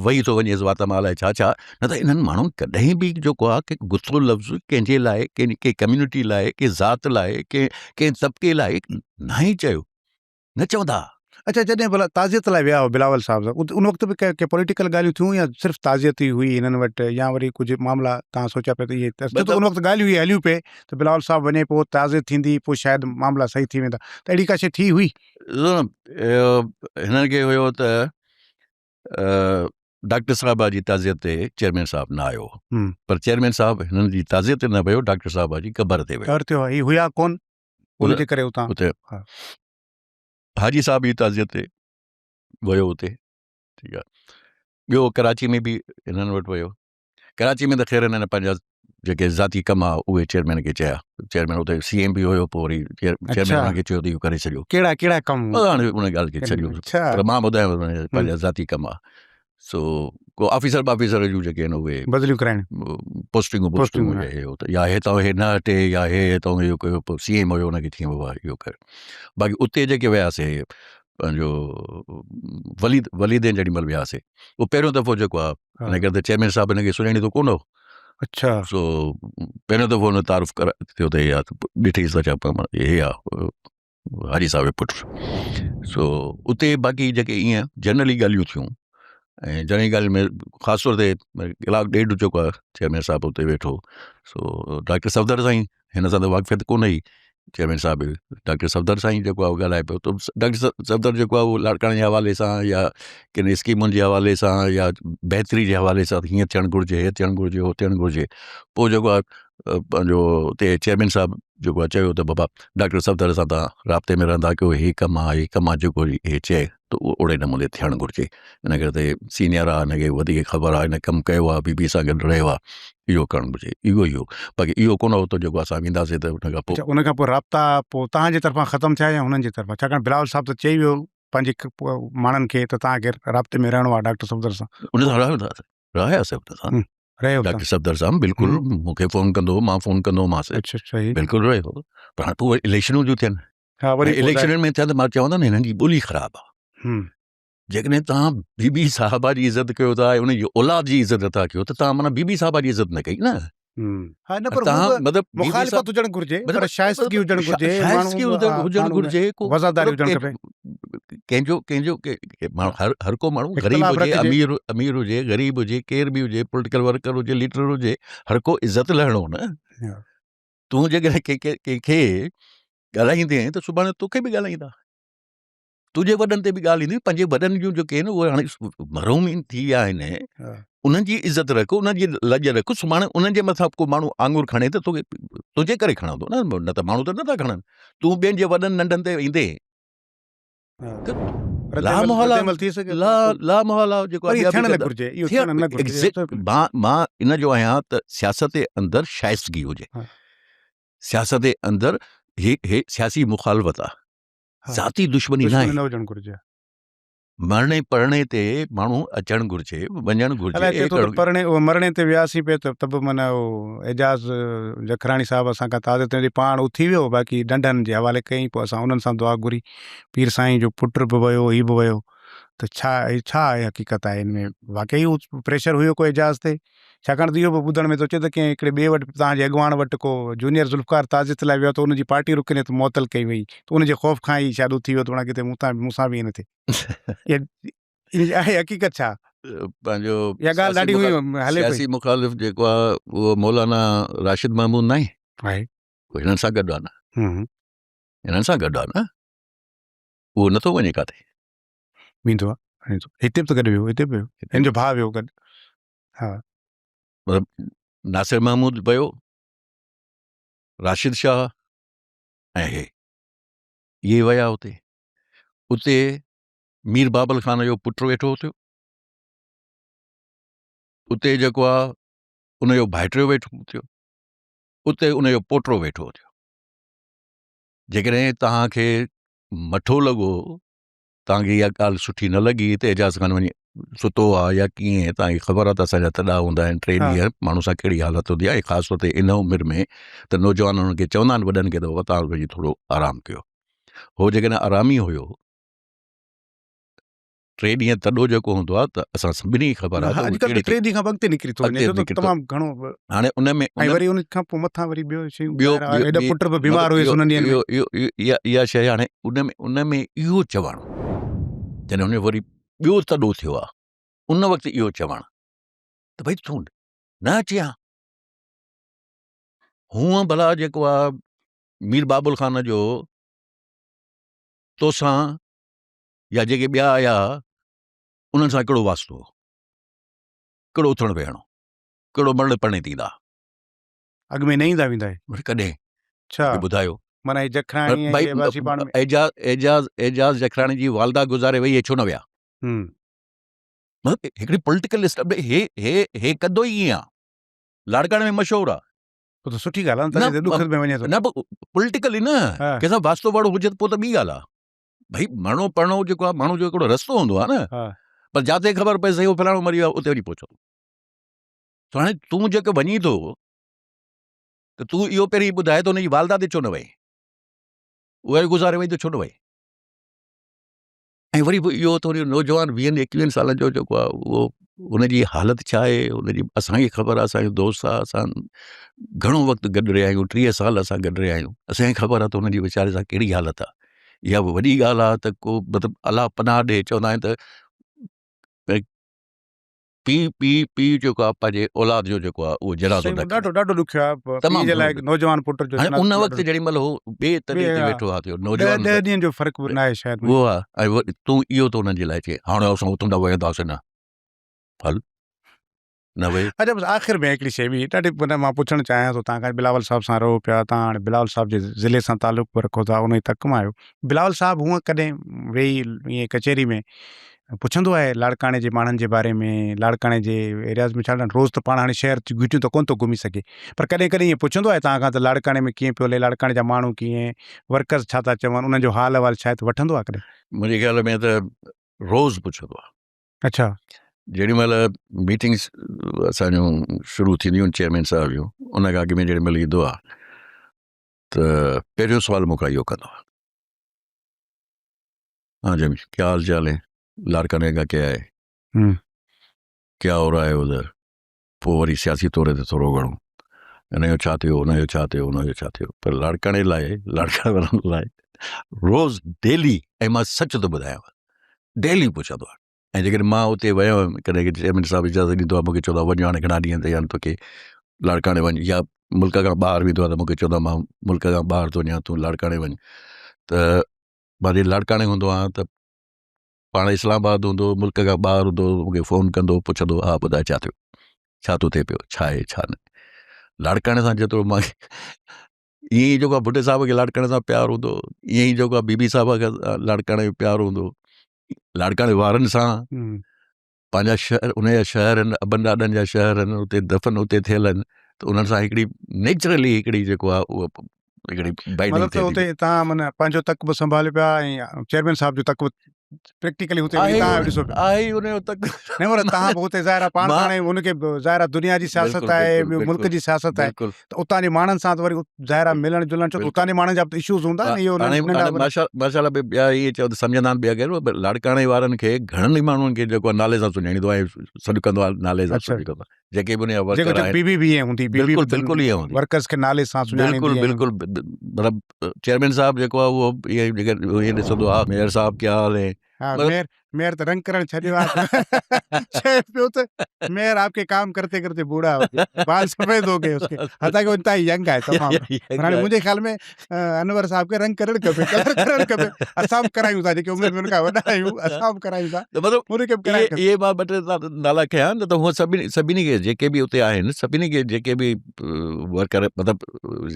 وهي ٿو وڃيس وات مان الائي ڇا ڇا نه ته انهن ماڻهن ڪڏهن به جيڪو آهي ڪي گٿو لفظ ڪنهن جي لاء ڪنهن ڪنهن ڪميونٽي لاء ڪنهن ذات لاء ڪنهن ڪنهن طبقي لاء ناهي چيو نه چوندا. اڇا جڏهن ڀلا تعزيت لاء ويا هئا بلاول صاحب سان ان وقت به ڪي پوليٽيڪل ڳالهيون ٿيون يا صرف تعزيت ئي هئي هنن وٽ يا وري ڪجهه معاملا توهان سوچيا پئي ته اهي ڇو ته ان وقت ڳالهيون اهي هليون پئي ته بلاول صاحب وڃي پوء تعزيت ٿيندي پوء شايد معاملا صحيح ٿي ويندا ته اهڙي ڪا شيء ٿي هئي؟ هنن کي هيو ته ڊاڪٽر صاحبه جي تعزيت تي چيئرمين صاحب نه آيو پر چيئرمين صاحب هنن جي تعزيت تي نه ويو ڊاڪٽر صاحبه جي قبر تي ويو. قبر تي هي هيا ڪون ان جي ڪري اتان اتي حاجي صاحب جي تعزيت تي ويو اتي ٺيڪ آ ٻيو ڪراچي ۾ به هنن وٽ ويو ڪراچي ۾ ته خير هنن پنهنجا جيڪي ذاتي ڪم آ اهي چيئرمين کي چيا چيئرمين اتي سي ايم به هيو پوء وري چيئرمين هن کي چيو ته اهو ڪري ڇڏيو ڪهڙا ڪهڙا ڪم هاڻي ان ڳالهه کي ڇڏيو پر مان ٻڌايان پنهنجا ذاتي ڪم آ سو ڪو آفيسر بافيسر جون جيڪي آهن اهي بدليون ڪرائڻ پوسٽنگون پوسٽنگون هي هو يا هي تان هي نه هٽي يا هي تان اهو ڪيو پوء سي ايم هيو ان کي چيائين بابا اهو ڪر باقي اتي جيڪي وياسي پنهنجو وليد وليدين جيڏي مهل وياسي اهو پهريون دفعو جيڪو آ ان ڪري ته چيئرمين صاحب هن کي سڃاڻي ٿو ڪونه هو اڇا سو پهريون دفعو هن تعارف ڪرا ٿيو ته هي آ ڏٺئي ته چا هي آ حاجي صاحب جو پٽ. سو اتي باقي جيڪي ائين جنرلي ڳالهيون ٿيون ۽ جنرلي ڳالهين ۾ خاص طور تي ڪلاڪ ڏيڍ جيڪو آهي چيئرمين صاحب اتي ويٺو سو ڊاڪٽر صفدر سائين هن سان ته واقفيت ڪونه هئي چيئرمين صاحب ڊاڪٽر صفدر سائين جيڪو آهي ڳالهائي پيو ته ڊاڪٽر صفدر جيڪو آهي اهو لاڙڪاڻي جي حوالي سان يا ڪن اسڪيمن جي حوالي سان يا بهتري جي حوالي سان هيئن ٿيڻ گهرجي هي ٿيڻ گهرجي هو ٿيڻ گهرجي پوء جيڪو آهي پنهنجو اتي چيئرمين صاحب جيڪو آهي چيو ته بابا ڊاڪٽر صفدر سان تان رابطي ۾ رهندا ڪيو هي ڪم آهي هي ڪم آهي جيڪو هي چئي ته اهو اهڙي نموني ٿيڻ گهرجي ان ڪري ته سينيئر آهي هن کي وڌيڪ خبر آهي هن ڪم ڪيو آهي بي بي سان گڏ رهيو آهي اهو ڪرڻ گهرجي اهو ئي هو باقي اهو ڪونه هو ته جيڪو اسان وينداسين ته ان کان پوء ان کان پوء رابطا پوء تهان جي طرفان ختم ٿيا يا هنن جي طرفان ڇاڪاڻ بلاول صاحب ته چئي ويو پنهنجي ماڻهن کي ته تهان کي رابطي ۾ رهڻو آهي ڊاڪٽر صفدر سان ان سان رهيو رهياسين ان سان رهيو ڊاڪٽر صفدر صاحب بلڪل مون کي فون ڪندو هو مان فون ڪندو هومانس اچھا صحيح بلڪل رهيو پر هاڻي پوء اليڪشنون جون ٿين ها وري اليڪشنن ۾ ٿيا ته مان چوان ٿو نه هنن جي ٻولي خراب آ جيڪڏهن توهان بي بي صاحبه جي عزت ڪيو ٿا ۽ ان جي اولاد جي عزت نٿا ڪيو ته توهان معنيٰ بي بي صاحبه جي عزت نه ڪئي نه ها نه پر توهان مطلب مخالفت هجڻ گهرجي پر شائستگي هجڻ گهرجي شائستگي هجڻ گهرجي ڪو وضعداري هجڻ کپي ڪنهن جو ڪنهن جو ماڻهو هر هر ڪو ماڻهو غريب هجي امير امير هجي غريب هجي ڪير به هجي پوليٽيڪل ورڪر هجي ليڊر هجي هر ڪو عزت لهڻو نه تون جيڪڏهن ڪنهن کي ڳالهائيندين ته سڀاڻي توکي به ڳالهائيندا تنهنجي وڏن تي به ڳالهه ايندي پنهنجي وڏن جون جيڪي آهن اهي هاڻي مرحومين ٿي ويا آهن انهن جي عزت رک انهن جي لڄ رک سڀاڻي انهن جي مٿان ڪو ماڻهو آڱر کڻي ته توکي تنهنجي ڪري کڻندو نه نه ته ماڻهو ته نٿا کڻن تون ٻين جي وڏن ننڍن تي ايندي لا محالا لا لا محالا جيڪو ٿيڻ نه گهرجي اهو ٿيڻ نه گهرجي مان مان ان جو آهيان ته سياست اندر شائستگي هجي سياست اندر هي هي سياسي مخالفت آ ذاتي دشمني ناهي نه هجڻ گهرجي. مرڻي پرڻي تي ماڻهو اچڻ گهرجي وڃڻ گهرجي. الائي چئي ٿو ته پرڻي مرڻي تي وياسين پئي ته به معنيٰ اهو اعجاز جکراڻي صاحب اسان کان تعزيت ٿيندي پاڻ اٿي ويو باقي ڍنڍن جي حوالي ڪيائين پوء اسان انهن سان دعا گهري پير سائين جو پٽ به ويو هي به ويو ته ڇا ڇا آهي حقيقت آهي ان ۾ واقعي اهو پريشر هيو ڪو اعجاز تي ڇاڪاڻ ته اهو به ٻڌڻ ۾ ٿو اچي ته ڪنهن هڪڙي ٻئي وٽ توهان جي اڳواڻ وٽ ڪو جونيئر ذوالفقار تعزيت لاء ويو ته ان جي پارٽي رڪنيت معطل ڪئي وئي ته ان جي خوف کان ئي شايد اٿي ويو ته پاڻ ڪٿي مون تان مون سان به ائين نه ٿئي. ان جي آهي حقيقت ڇا؟ پنهنجو اها ڳالهه ڏاڍي هئي هلي پئي. سياسي مخالف جيڪو آهي اهو مولانا راشد محمود ناهي؟ آهي. اهو هنن سان گڏ آهي نه. هنن سان گڏ آهي نه. اهو نٿو وڃي ڪاٿي. ويندو آهي. هتي به ته گڏ ويو هتي به ويو. هن جو ڀاء ويو گڏ. ها. مطلب ناصر محمود ويو، راشد شاهه ۽ هي اهي ويا اتي. اتي مير بابل خان جو پٽ ويٺو ٿيو. اتي جيڪو آ ان جو ڀائٽيو ويٺو ٿيو. اتي ان جو پوٽو ويٺو ٿيو. جيڪڏهن توهان کي مٺو لڳو توهان کي اها ڳالهه سٺي نه لڳي ته اعجاز خان وڃي ستو آ يا ڪيئن توهان کي خبر آ ته اسان جا تڏا هوندا آهن ٽي ڏينهن ماڻهو سان ڪهڙي حالت هوندي آهي خاص طور تي ان عمر ۾ ته نوجوان انهن کي چوندا آهن وڏن کي ته بابا توهان وڃي ٿورو آرام ڪيو هو جيڪڏهن آرامي هيو ٽي ڏينهن تڏو جيڪو هوندو آهي ته اسان سڀني کي خبر آهي ته اڄڪلهه ٽي ڏينهن کان به اڳتي نڪري ٿو وڃي ڇو ته تمام گهڻو هاڻي ان ۾ ۽ وري ان کان پوء مٿان وري ٻيو شيون ٻيو هيڏا پٽ به بيمار هيس انهن ڏينهن ۾ اهو اها اها شيء هاڻي ان ۾ ان ۾ اهو چوڻ جڏهن ان جو وري ٻيو تڏو ٿيو آهي ان وقت اهو چوڻ ته ڀئي تون نه اچين ها هونء ڀلا جيڪو آهي مير بابل خان جو توسان يا جيڪي ٻيا آيا انهن سان ڪهڙو واسطو هو، ڪهڙو اٿڻ ويهڻ هو، ڪهڙو مرڻ پرڻي تي ايندا. اڳ ۾ نه ايندا ويندا هي. وري ڪڏهن؟ ڇا؟ ٻڌايو. معنيٰ هي جکراڻي ۽ هي عباسي پاڻ ۾. اعجاز اعجاز اعجاز جکراڻي جي والده گذاري وئي هي ڇو نه ويا؟ مطلب هڪڙي پوليٽيڪل اسٽيبلشمينٽ هي هي هي ڪندو ئي ائين آ. لاڙڪاڻي ۾ مشهور آ. پوء ته سٺي ڳالهه آ نه تڏهن ته ڏک ۾ وڃي ٿو. نه پوليٽيڪلي نه ڪنهن سان واسطو واڙو هجي ته پوء ته ٻي ڳالهه آ. ڀئي مرڻو پرڻو جيڪو آهي ماڻهو جو هڪڙو رستو هوندو آهي نه پر جاتي خبر پئي سائين فلاڻو مري ويو اتي وڃي پهچو ته هاڻي تون جيڪو وڃين ٿو ته تون اهو پهرين ٻڌاء ته هن جي والده تي ڇو نه وئي اها گذاري وئي ته ڇو نه وئي ۽ وري به اهو ٿوري نوجوان ويهن ايڪويهن سالن جو جيڪو آهي اهو هن جي حالت ڇا آهي هن جي اسانکي خبر آهي اسانجو دوست آهي اسان گهڻو وقت گڏ رهيا آهيون 30 سال اسان گڏ رهيا آهيون اسانکي خبر آهي ته هن جي ويچاري سان ڪهڙي حالت آهي. اها به وڏي ڳالهه آهي ته ڪو مطلب الله پناهه ڏي چوندا آهن ته پيء پيء پيء جيڪو آهي پنهنجي اولاد جو جيڪو آهي اهو جنازو نه ڏاڍو ڏاڍو ڏکيو آهي پيء جي لاء نوجوان پٽ جو هاڻي ان وقت جيڏي مهل هو ٻئي تڏي تي ويٺو آهي ٿيو نوجوان 10 ڏينهن جو فرق به ناهي شايد اهو آهي ۽ تون اهو ٿو انهن جي لاء چئين هاڻي اسان اٿندا ويهنداسين نه هل نه وئي. اچا بس آخر ۾ هڪڙي شيء ٻي ڏاڍي معنيٰ مان پڇڻ چاهيان ٿو توهان کان بلاول صاحب سان رهو پيا توهان هاڻي بلاول صاحب جي ضلعي سان تعلق به رکو ٿا ان جي تڪ مان آهيو بلاول صاحب هونء ڪڏهن ويهي ائين ڪچهري ۾ پڇندو آهي لاڙڪاڻي جي ماڻهن جي باري ۾ لاڙڪاڻي جي ايرياز ۾ ڇاڪاڻ روز ته پاڻ هاڻي شهر جون گهٽيون ته ڪونه ٿو گهمي سگهي پر ڪڏهن ڪڏهن ائين پڇندو آهي توهان کان ته لاڙڪاڻي ۾ ڪيئن پيو هلي لاڙڪاڻي جا ماڻهو ڪيئن ورڪرز ڇا ٿا چون انهن جو حال احوال شايد وٺندو آهي ڪڏهن؟ منهنجي خيال ۾ ته روز پڇندو آهي. اڇا. جيڏي مهل ميٽنگس اسان جون شروع ٿينديون آهن چيئرمين صاحب جون ان کان اڳ ۾ جيڏي مهل ايندو آهي ته پهريون سوال مون کان اهو ڪندو آهي ها جميل ڪيا حال چال هي لاڙڪاڻي کا ڪيا هي ڪيا هو رها هي ادھر پوء وري سياسي طور تي ٿورو گهڻو ان جو ڇا ٿيو ان جو ڇا ٿيو ان جو ڇا ٿيو پر لاڙڪاڻي لاء لاڙڪاڻي وارن لاء روز ڊيلي ۽ مان سچ ٿو ٻڌايانو ڊيلي پڇندو آهي ۽ جيڪڏهن مان اتي ويو هيم ڪڏهن چيئرمين صاحب اجازت ڏيندو آهي مونکي چوندو آهي وڃ هاڻي گهڻا ڏينهن تي يعني توکي لاڙڪاڻي وڃ يا ملڪ کان ٻاهر ويندو آهي ته مونکي چوندو آهي مان ملڪ کان ٻاهر ٿو وڃان تون لاڙڪاڻي وڃ ته مان جڏهن لاڙڪاڻي هوندو آهيان ته پاڻ اسلام آباد هوندو ملڪ کان ٻاهر هوندو مونکي فون ڪندو پڇندو ها ٻڌاء ڇا ٿيو ڇا ٿو ٿئي پيو ڇا آهي ڇا نه لاڙڪاڻي سان جيترو مان ائين ئي جيڪو آهي ڀٽي صاحب کي لاڙڪاڻي سان پيار هوندو ائين ئي جيڪو آهي بي بي صاحب کي لاڙڪاڻي جو پيار هوندو لاڙڪاڻي وارن سان پنهنجا شهر ان جا شهر آهن ابن ڏاڏن جا شهر آهن اتي دفن اتي ٿيل آهن ته انهن سان هڪڙي نيچرلي هڪڙي جيڪو آهي اهو هڪڙي بائنڊنگ ٿئي ٿي. مطلب ته اتي تان معنيٰ پنهنجو تڪ به سنڀاليو پيا ۽ چيئرمين صاحب جو تڪ به پريڪٽيڪلي هتي وڃي تان ڏسو پيا. آهي ئي ان جو تڪ. نه پر تان به هتي ظاهر آهي پاڻ ته هاڻي ان کي ظاهر آهي دنيا جي سياست آهي ٻيو ملڪ جي سياست آهي ته اتان جي ماڻهن سان ته وري ظاهر آهي ملڻ جلڻ ڇو ته اتان جي ماڻهن جا به اشوز هوندا نه اهو ننڍا ماشاء الله ٻيا اهي چئو ته سمجهندا آهن ٻيا غير لاڙڪاڻي وارن کي گهڻن ئي ماڻهن کي جيڪو نالي سان سڃاڻيندو آهي سڏ ڪندو آهي نالي سان سڏ ڪندو آهي جيڪي به ان جا ورڪر آهن بي بي به ائين هوندي بي بي بلڪل بلڪل ائين هوندي ورڪرز کي نالي سان سڃاڻيندي بلڪل بلڪل مطلب چيئرمين صاحب جيڪو آهي اهو ائين جيڪر ائين ڏسندو آهي ميئر صاحب ڪيا حال هي ها ميئر ميئر ته رنگ ڪرڻ ڇڏيو آهي چئي پيو ته ميئر آپ ڪي ڪام ڪرتي ڪرتي بوڙها هو گيا بال سفيد هو گئي اس ڪي حتيٰ ڪي انتهائي ينگ آهي تمام هاڻي منهنجي خيال ۾ انور صاحب کي رنگ ڪرڻ کپي ڪلر ڪرڻ کپي اسان به ڪرايون ٿا جيڪي عمر ۾ ان کان وڏا آهيون اسان به ڪرايون ٿا ته مطلب ان کي به ڪرائڻ کپي اهي مان ٻه ٽي نالا کنيا نه ته هو سڀني سڀني کي جيڪي به اتي آهن سڀني کي جيڪي به ورڪر مطلب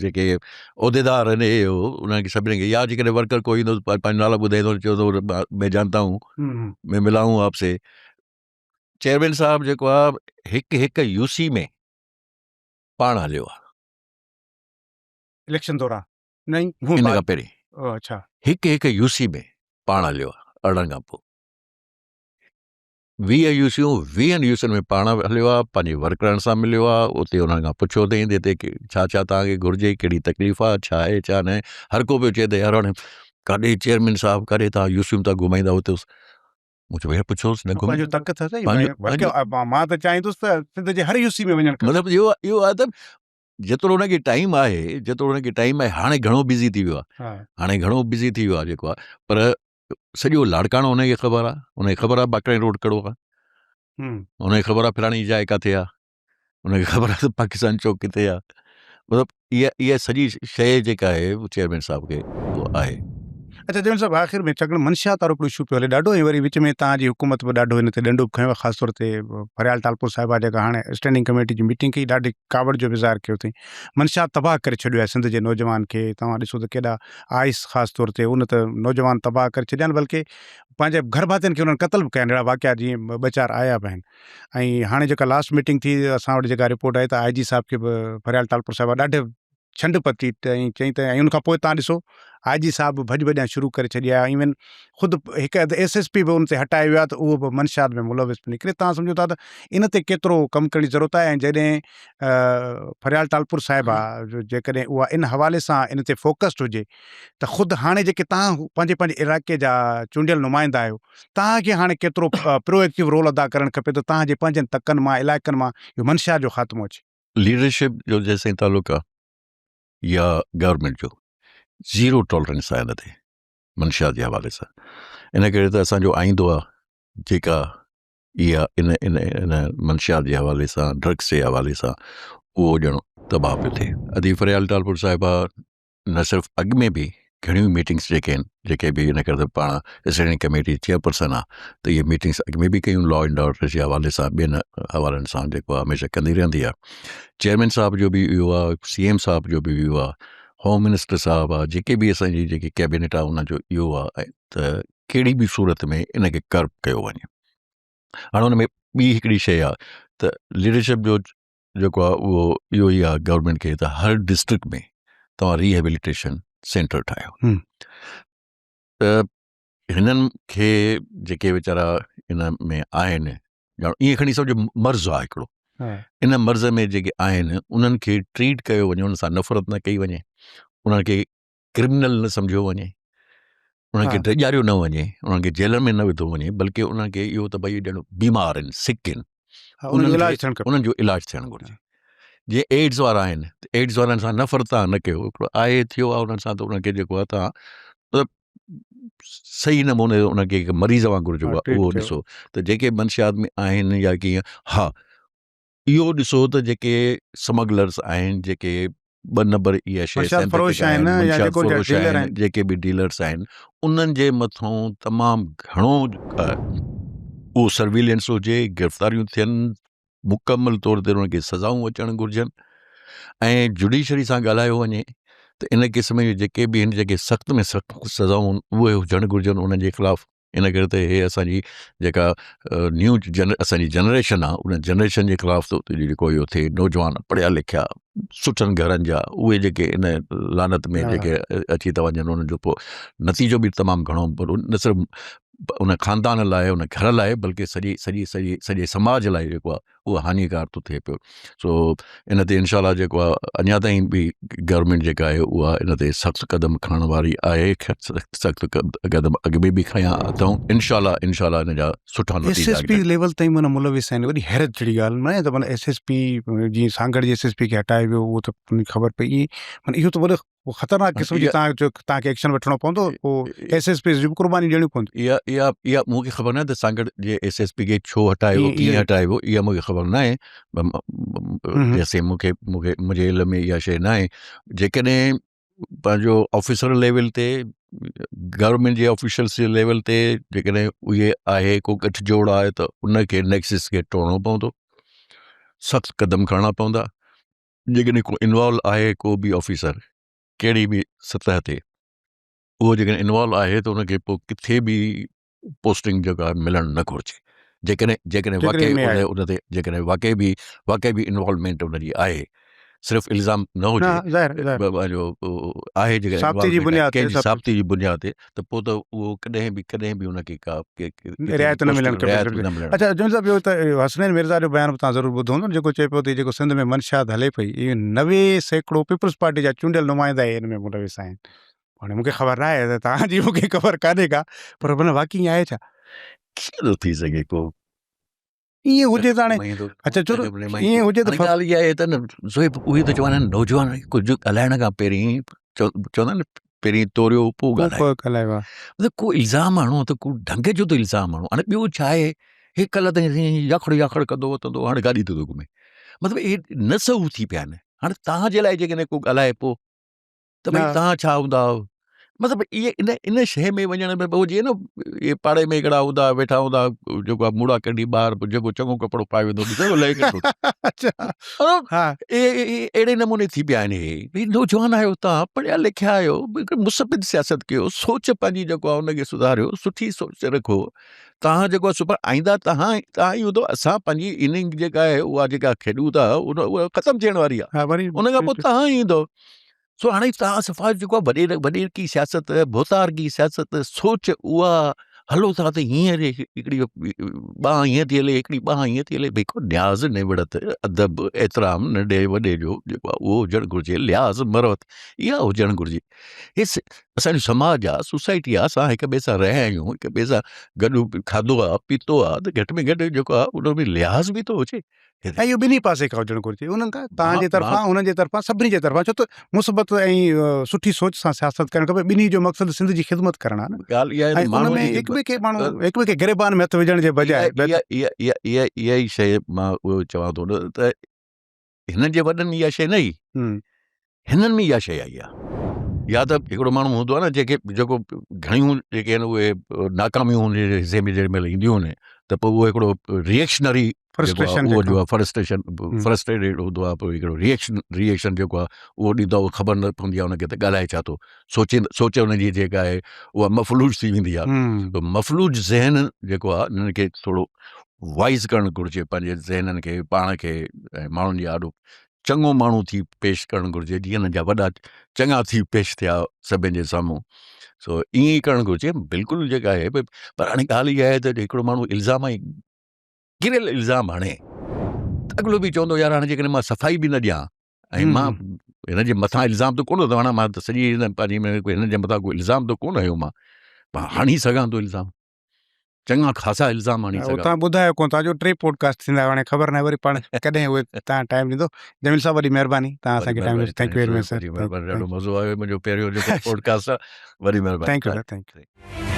جيڪي عهديدار آهن اهي هو انهن کي سڀني کي يا جيڪڏهن ورڪر ڪوئي ايندو پنهنجو نالو ٻڌائيندو چوندو مين جانتا هون مين ملا هون آپ سي چيئرمين صاحب جيڪو آهي هڪ هڪ يو سي ۾ پاڻ هليو آهي اليڪشن دوران نه ان کان پهرين اڇا هڪ هڪ يو سي ۾ پاڻ هليو آ 18 کان پوء 20 يو سيون 20 يو سين ۾ پاڻ هليو آ پنهنجي ورڪرن سان مليو آ اتي انهن کان پڇيو اٿئي ته هتي ڇا ڇا توهان کي گهرجي ڪهڙي تڪليف آ ڇا آهي ڇا ناهي هر ڪو پيو چئي ته يار هاڻي ڪاڏي چيئرمين صاحب ڪاڏي توهان يو سيون ٿا گهمائيندا اتي مون چيو ڀيا پڇوس نه پنهنجو تڪ اٿس مان ته چاهيندس ته سنڌ جي هر يو سي ۾ وڃڻ مطلب اهو اهو آهي ته جيترو هن کي ٽائيم آهي جيترو هن کي ٽائيم آهي هاڻي گهڻو بزي ٿي ويو آهي هاڻي گهڻو بزي ٿي ويو آهي جيڪو آهي پر سڄو لاڙڪاڻو هن کي خبر آهي هن کي خبر آهي باقراڻي روڊ ڪهڙو آهي هن کي خبر آهي فلاڻي جاء ڪاٿي آهي هن کي خبر آهي ته پاڪستان چوڪ ڪٿي آهي مطلب اها اها سڄي شيء جيڪا آهي چيئرمين صاحب کي اهو آهي اچا چيئرمين صاحب آخر ۾ ڇاڪاڻ منشيات وارو هڪڙو اشو پيو هلي ڏاڍو ۽ وري وچ ۾ توهان جي حڪومت به ڏاڍو هن تي ڏنڊو به کنيو آهي خاص طور تي فريال ٽالپر صاحبه جيڪا هاڻي اسٽينڊنگ ڪميٽي جي ميٽنگ ڪئي ڏاڍي ڪاوڙ جو به اظهار ڪيو اٿئي منشيات تباهه ڪري ڇڏيو آهي سنڌ جي نوجوان کي توهان ڏسو ته ڪيڏا آئس خاص طور تي ان ته نوجوان تباهه ڪري ڇڏيا آهن بلڪه پنهنجي گهر ڀاتين کي انهن قتل به ڪيا آهن اهڙا واقعا جيئن ٻه چار آيا به آهن ۽ هاڻي جيڪا لاسٽ ميٽنگ ٿي اسان وٽ جيڪا رپورٽ آئي ته آء جي صاحب کي به فريال ٽالپر صاحبه ڏاڍي ڇنڊ پتي ۽ چئين ته ۽ ان کان پوء تان ڏسو آء جي صاحب به ڀڄ ڀڄان شروع ڪري ڇڏي آهي ايون خود هڪ اڌ ايس ايس پي به ان تي هٽايو ويو آهي ته اهو به منشيات ۾ ملوث پيو نڪري تان سمجهو ٿا ته ان تي ڪيترو ڪم ڪرڻ جي ضرورت آهي ۽ جڏهن فريال ٽالپر صاحب آ جيڪڏهن اها ان حوالي سان ان تي فوڪسڊ هجي ته خود هاڻي جيڪي تان پنهنجي پنهنجي علائقي جا چونڊيل نمائندا آهيو تان کي هاڻي ڪيترو پرو ايڪٽو رول ادا ڪرڻ کپي ته تان جي پنهنجن تڪن مان علائقن مان اهو منشيات جو خاتمو اچي. ليڊرشپ جو جيستائين تعلق آ يا گورنمينٽ جو زيرو ٽالرنس آهي ان تي. منشيات جي حوالي سان ان ڪري ته اسانجو آئيندو آ جيڪا اها ان ان ان منشيات جي حوالي سان ڊرگس جي حوالي سان اهو ڄڻ تباهه پيو ٿئي. ادي فريال ٽالپر صاحبه نه صرف اڳ ۾ به گهڻيون ميٽنگس جيڪي آهن جيڪي به ان ڪري ته پاڻ اسٽينڊنگ ڪميٽي چيئرپرسن آ ته اهي ميٽنگس اڳ ۾ به ڪيون لا اينڊ آرڊر جي حوالي سان ٻين حوالن سان جيڪو آ هميشه ڪندي رهندي آ چيئرمين صاحب جو به اهو آ سي ايم صاحب جو به اهو آ هوم منسٽر صاحب آ جيڪي به اسان جي جيڪي ڪيبينيٽ آ ان جو اهو آ ته ڪهڙي به صورت ۾ ان کي ڪرب ڪيو وڃي هاڻي ان ۾ ٻي هڪڙي شيء آ ته ليڊرشپ جو جيڪو آهي اهو اهو ئي آهي گورنمينٽ کي ته هر ڊسٽرڪٽ ۾ توهان ريهيبليٽيشن سينٽر ٺاهيو ته هنن کي جيڪي ويچارا ان ۾ آهن ڄڻ ائين کڻي سمجهو مرض آهي هڪڙو ان مرض ۾ جيڪي آهن انهن کي ٽريٽ ڪيو وڃي انهن سان نفرت نه ڪئي وڃي انهن کي ڪرمنل نه سمجهيو وڃي انهن کي ڊيڄاريو نه وڃي انهن کي جيلن ۾ نه وڌو وڃي بلڪه انهن کي اهو ته ڀئي ڄڻ بيمار آهن سڪ آهن انهن جو علاج ٿيڻ گهرجي جي ايڊز وارا آهن ايڊز وارن سان نفرت تان نه ڪيو هڪڙو آهي ٿيو آهي انهن سان ته انهن کي جيڪو آهي تان مطلب صحيح نموني انهن کي هڪ مريض وانگر جيڪو آهي اهو ڏسو ته جيڪي منشيات ۾ آهن يا ڪيئن ها اهو ڏسو ته جيڪي سمگلرس آهن جيڪي ٻه نمبر اها شيء منشيات فروش آهن يا جيڪو ڊيلر آهن جيڪي به ڊيلرس آهن انهن جي مٿون تمام گهڻو اهو سرويلنس هجي گرفتاريون ٿين مڪمل طور تي انهن کي سزائون اچڻ گهرجن ۽ جڊيشري سان ڳالهايو وڃي ته ان قسم جون جيڪي به آهن جيڪي سخت ۾ سخت سزائون اهي هجڻ گهرجن انهن جي خلاف ان ڪري ته هي اسان جي جيڪا نيو جن اسان جي جنريشن آ ان جنريشن جي خلاف ٿو جيڪو اهو ٿئي نوجوان پڙهيا لکيا سٺن گهرن جا اهي جيڪي ان لعنت ۾ جيڪي اچي ٿا وڃن انهن جو پوء نتيجو به تمام گهڻو برو نه صرف ان خاندان لاء ان گهر لاء بلڪه سڄي سڄي سڄي سڄي سماج لاء جيڪو آ اهو هاڃيڪار ٿو ٿئي پيو سو ان تي انشاء الله جيڪو آهي اڃا تائين به گورنمينٽ جيڪا آهي اها ان تي سخت قدم کڻڻ واري آهي سخت قدم اڳ ۾ به کنيا اٿئون انشاء الله انشاء الله ان جا سٺا نتيجا ايس ايس پي ليول تائين معنيٰ ملوث آهن وڏي حيرت جهڙي ڳالهه نه آهي ته معنيٰ ايس ايس پي جيئن سانگهڙ جي ايس ايس پي کي هٽايو ويو اهو ته خبر پئي معنيٰ اهو ته وڏو پوء خطرناڪ قسم جي تان جو تان کي ايڪشن وٺڻو پوندو پوء ايس ايس پي جون به قربانيون ڏيڻيون پونديون. اها اها اها مون کي خبر ناهي ته سانگهڙ جي ايس ايس پي کي ڇو هٽايو ويو ڪيئن هٽايو ويو اها مون کي خبر ناهي جيسين مون کي مون کي منهنجي علم ۾ اها شيء ناهي جيڪڏهن پنهنجو آفيسر ليول تي گورنمينٽ جي آفيشلس جي ليول تي جيڪڏهن اهي آهي ڪو ڳٺ جوڙ آهي ته ان کي نيڪسس کي ٽوڙڻو پوندو سخت قدم کڻڻا پوندا جيڪڏهن ڪو انوالو آهي ڪو به آفيسر ڪهڙي به سطح تي اهو جيڪڏهن انوالو آهي ته ان کي پوء ڪٿي به پوسٽنگ جيڪا ملڻ نه گهرجي جيڪڏهن جيڪڏهن واقعي ان تي جيڪڏهن واقعي به واقعي به انوالومينٽ ان جي آهي صرف الزام نه هجي پنهنجو آهي جيڪڏهن ثابتي جي بنياد تي ثابتي جي بنياد تي ته پوء ته اهو ڪڏهن به ڪڏهن به ان کي ڪا رعايت نه ملڻ کپي. اڇا جنيد صاحب اهو ته حسنين مرزا جو بيان به توهان ضرور ٻڌو هوندو نه جيڪو چئي پيو ته جيڪو سنڌ ۾ منشيات هلي پئي اهي 90% پيپلز پارٽي جا چونڊيل نمائندا ئي ان ۾ ملوث آهن. هاڻي مون کي خبر ناهي ته توهان جي مون کي خبر ڪانهي ڪا پر معنيٰ واقعي ائين آهي ڇا؟ ڪيئن ٿو ٿي سگهي ڪو ائين هجي ته هاڻي اڇا چلو ائين هجي ته ڳالهه اها آهي ته نه زويب اهي ته چوندا آهن نوجوان ڪجهه ڳالهائڻ کان پهرين چوندا آهن پهرين توريو پوء ڳالهايو ڳالهايو مطلب ڪو الزام هڻو ته ڪو ڍنگ جو ته الزام هڻو هاڻي ٻيو ڇا آهي هي ڪلهه تائين ياکڙ ياکڙ ڪندو وتندو هاڻي گاڏي تي ٿو گهمي مطلب اهي نه سهو ٿي پيا آهن هاڻي تهان جي لاء جيڪڏهن ڪو ڳالهائي پوء ته ڀئي تان ڇا هوندا هو مطلب اهي ان ان شيء ۾ وڃڻ ۾ پوء جيئن نه اهي پاڙي ۾ هڪڙا هوندا ويٺا هوندا جيڪو آهي موڙا ڪڍي ٻاهر پوء جيڪو چڱو ڪپڙو پائي ويندو ڏسو لهي ڪندو ها اهي اهڙي نموني ٿي پيا آهن اهي ڀئي نوجوان آهيو تان پڙهيا لکيا آهيو بلڪل مثبت سياست ڪيو سوچ پنهنجي جيڪو آهي ان کي سڌاريو سٺي سوچ رکو تان جيڪو آهي سڀاڻي آئنده تهان تهان ئي هوندو اسان پنهنجي اننگ جيڪا آهي اها جيڪا کيڏون ٿا اها ختم ٿيڻ واري آهي ان کان پوء تهان ئي ايندو سو هاڻي توهان صفا جيڪو آهي وڏير وڏيرڪي سياست ڀوتارڪي سياست سوچ اها هلو ٿا ته هينئر هڪڙي ٻانهن هيئن ٿي هلي هڪڙي ٻانهن هيئن ٿي هلي ڀئي ڪو نياز نوڙت ادب احترام ننڍي وڏي جو جيڪو آهي اهو هجڻ گهرجي لحاظ مروت اها هجڻ گهرجي هي اسان جو سماج آ سوسائٽي آ اسان هڪ ٻئي سان رهيا آهيون هڪ ٻئي سان گڏ کاڌو آ پيتو آ ته گهٽ ۾ گهٽ جيڪو آ ان ۾ لحاظ به ٿو هجي. ۽ اهو ٻنهي پاسي کان هجڻ گهرجي انهن کان توهان جي طرفان انهن جي طرفان سڀني جي طرفان ڇو ته مثبت ۽ سٺي سوچ سان سياست ڪرڻ کپي ٻنهي جو مقصد سنڌ جي خدمت ڪرڻ آ نه ڳالهه اها آهي ته ماڻهو ان ۾ هڪ ٻئي کي ماڻهو هڪ ٻئي کي گريبان ۾ هٿ وجهڻ جي بجاء اها اها اها اها ئي شيء مان اهو چوان ٿو نه ته هنن جي وڏن ۾ اها شيء نه هئي هنن ۾ اها شيء آئي آهي يا ته هڪڙو ماڻهو هوندو آهي نه جيڪي جيڪو گهڻيون جيڪي آهن اهي ناڪاميون هن جي حصي ۾ جيڏي مهل اينديون آهن ته پوء اهو هڪڙو ريئڪشنري اهو جو آهي فرسٽريشن فرسٽريٽيڊ هوندو آهي پوء هڪڙو ريئڪشن ريئڪشن جيڪو آهي اهو ڏيندو آهي خبر نه پوندي آهي هن کي ته ڳالهائي ڇا ٿو سوچي سوچ هن جي جيڪا آهي اها مفلوج ٿي ويندي آهي ته مفلوج ذهن جيڪو آهي هنن کي ٿورو وائز ڪرڻ گهرجي پنهنجي ذهنن کي پاڻ کي ۽ ماڻهن جي آڏو چڱو ماڻهو ٿي پيش ڪرڻ گهرجي جيئن هنن جا وڏا چڱا ٿي پيش ٿيا سڀن جي سامهون سو ائين ئي ڪرڻ گهرجي بلڪل جيڪا آهي پر هاڻي ڳالهه اها آهي ته هڪڙو ماڻهو الزام ۽ ڪريل الزام هڻي ته اڳلو به چوندو يار هاڻي جيڪڏهن مان صفائي به نه ڏيان ۽ مان هن جي مٿان الزام ته ڪونه ٿو هڻان مان ته سڄي هن پنهنجي هن جي مٿان ڪو الزام ته ڪونه هنيو مان هڻي سگهان ٿو الزام چڱا خاصا الزام آڻي سگهان. تان ٻڌايو ڪون ٿا جو ٽي پوڊڪاسٽ ٿيندا هاڻي خبر ناهي وري پاڻ ڪڏهن اهي تان ٽائيم ڏيندو جميل صاحب وڏي مهرباني تان اسان کي ٽائيم ڏنو thank you very much sir ڏاڍو مزو آيو منهنجو پهريون جيڪو پوڊڪاسٽ آ وڏي مهرباني thank you sir thank you.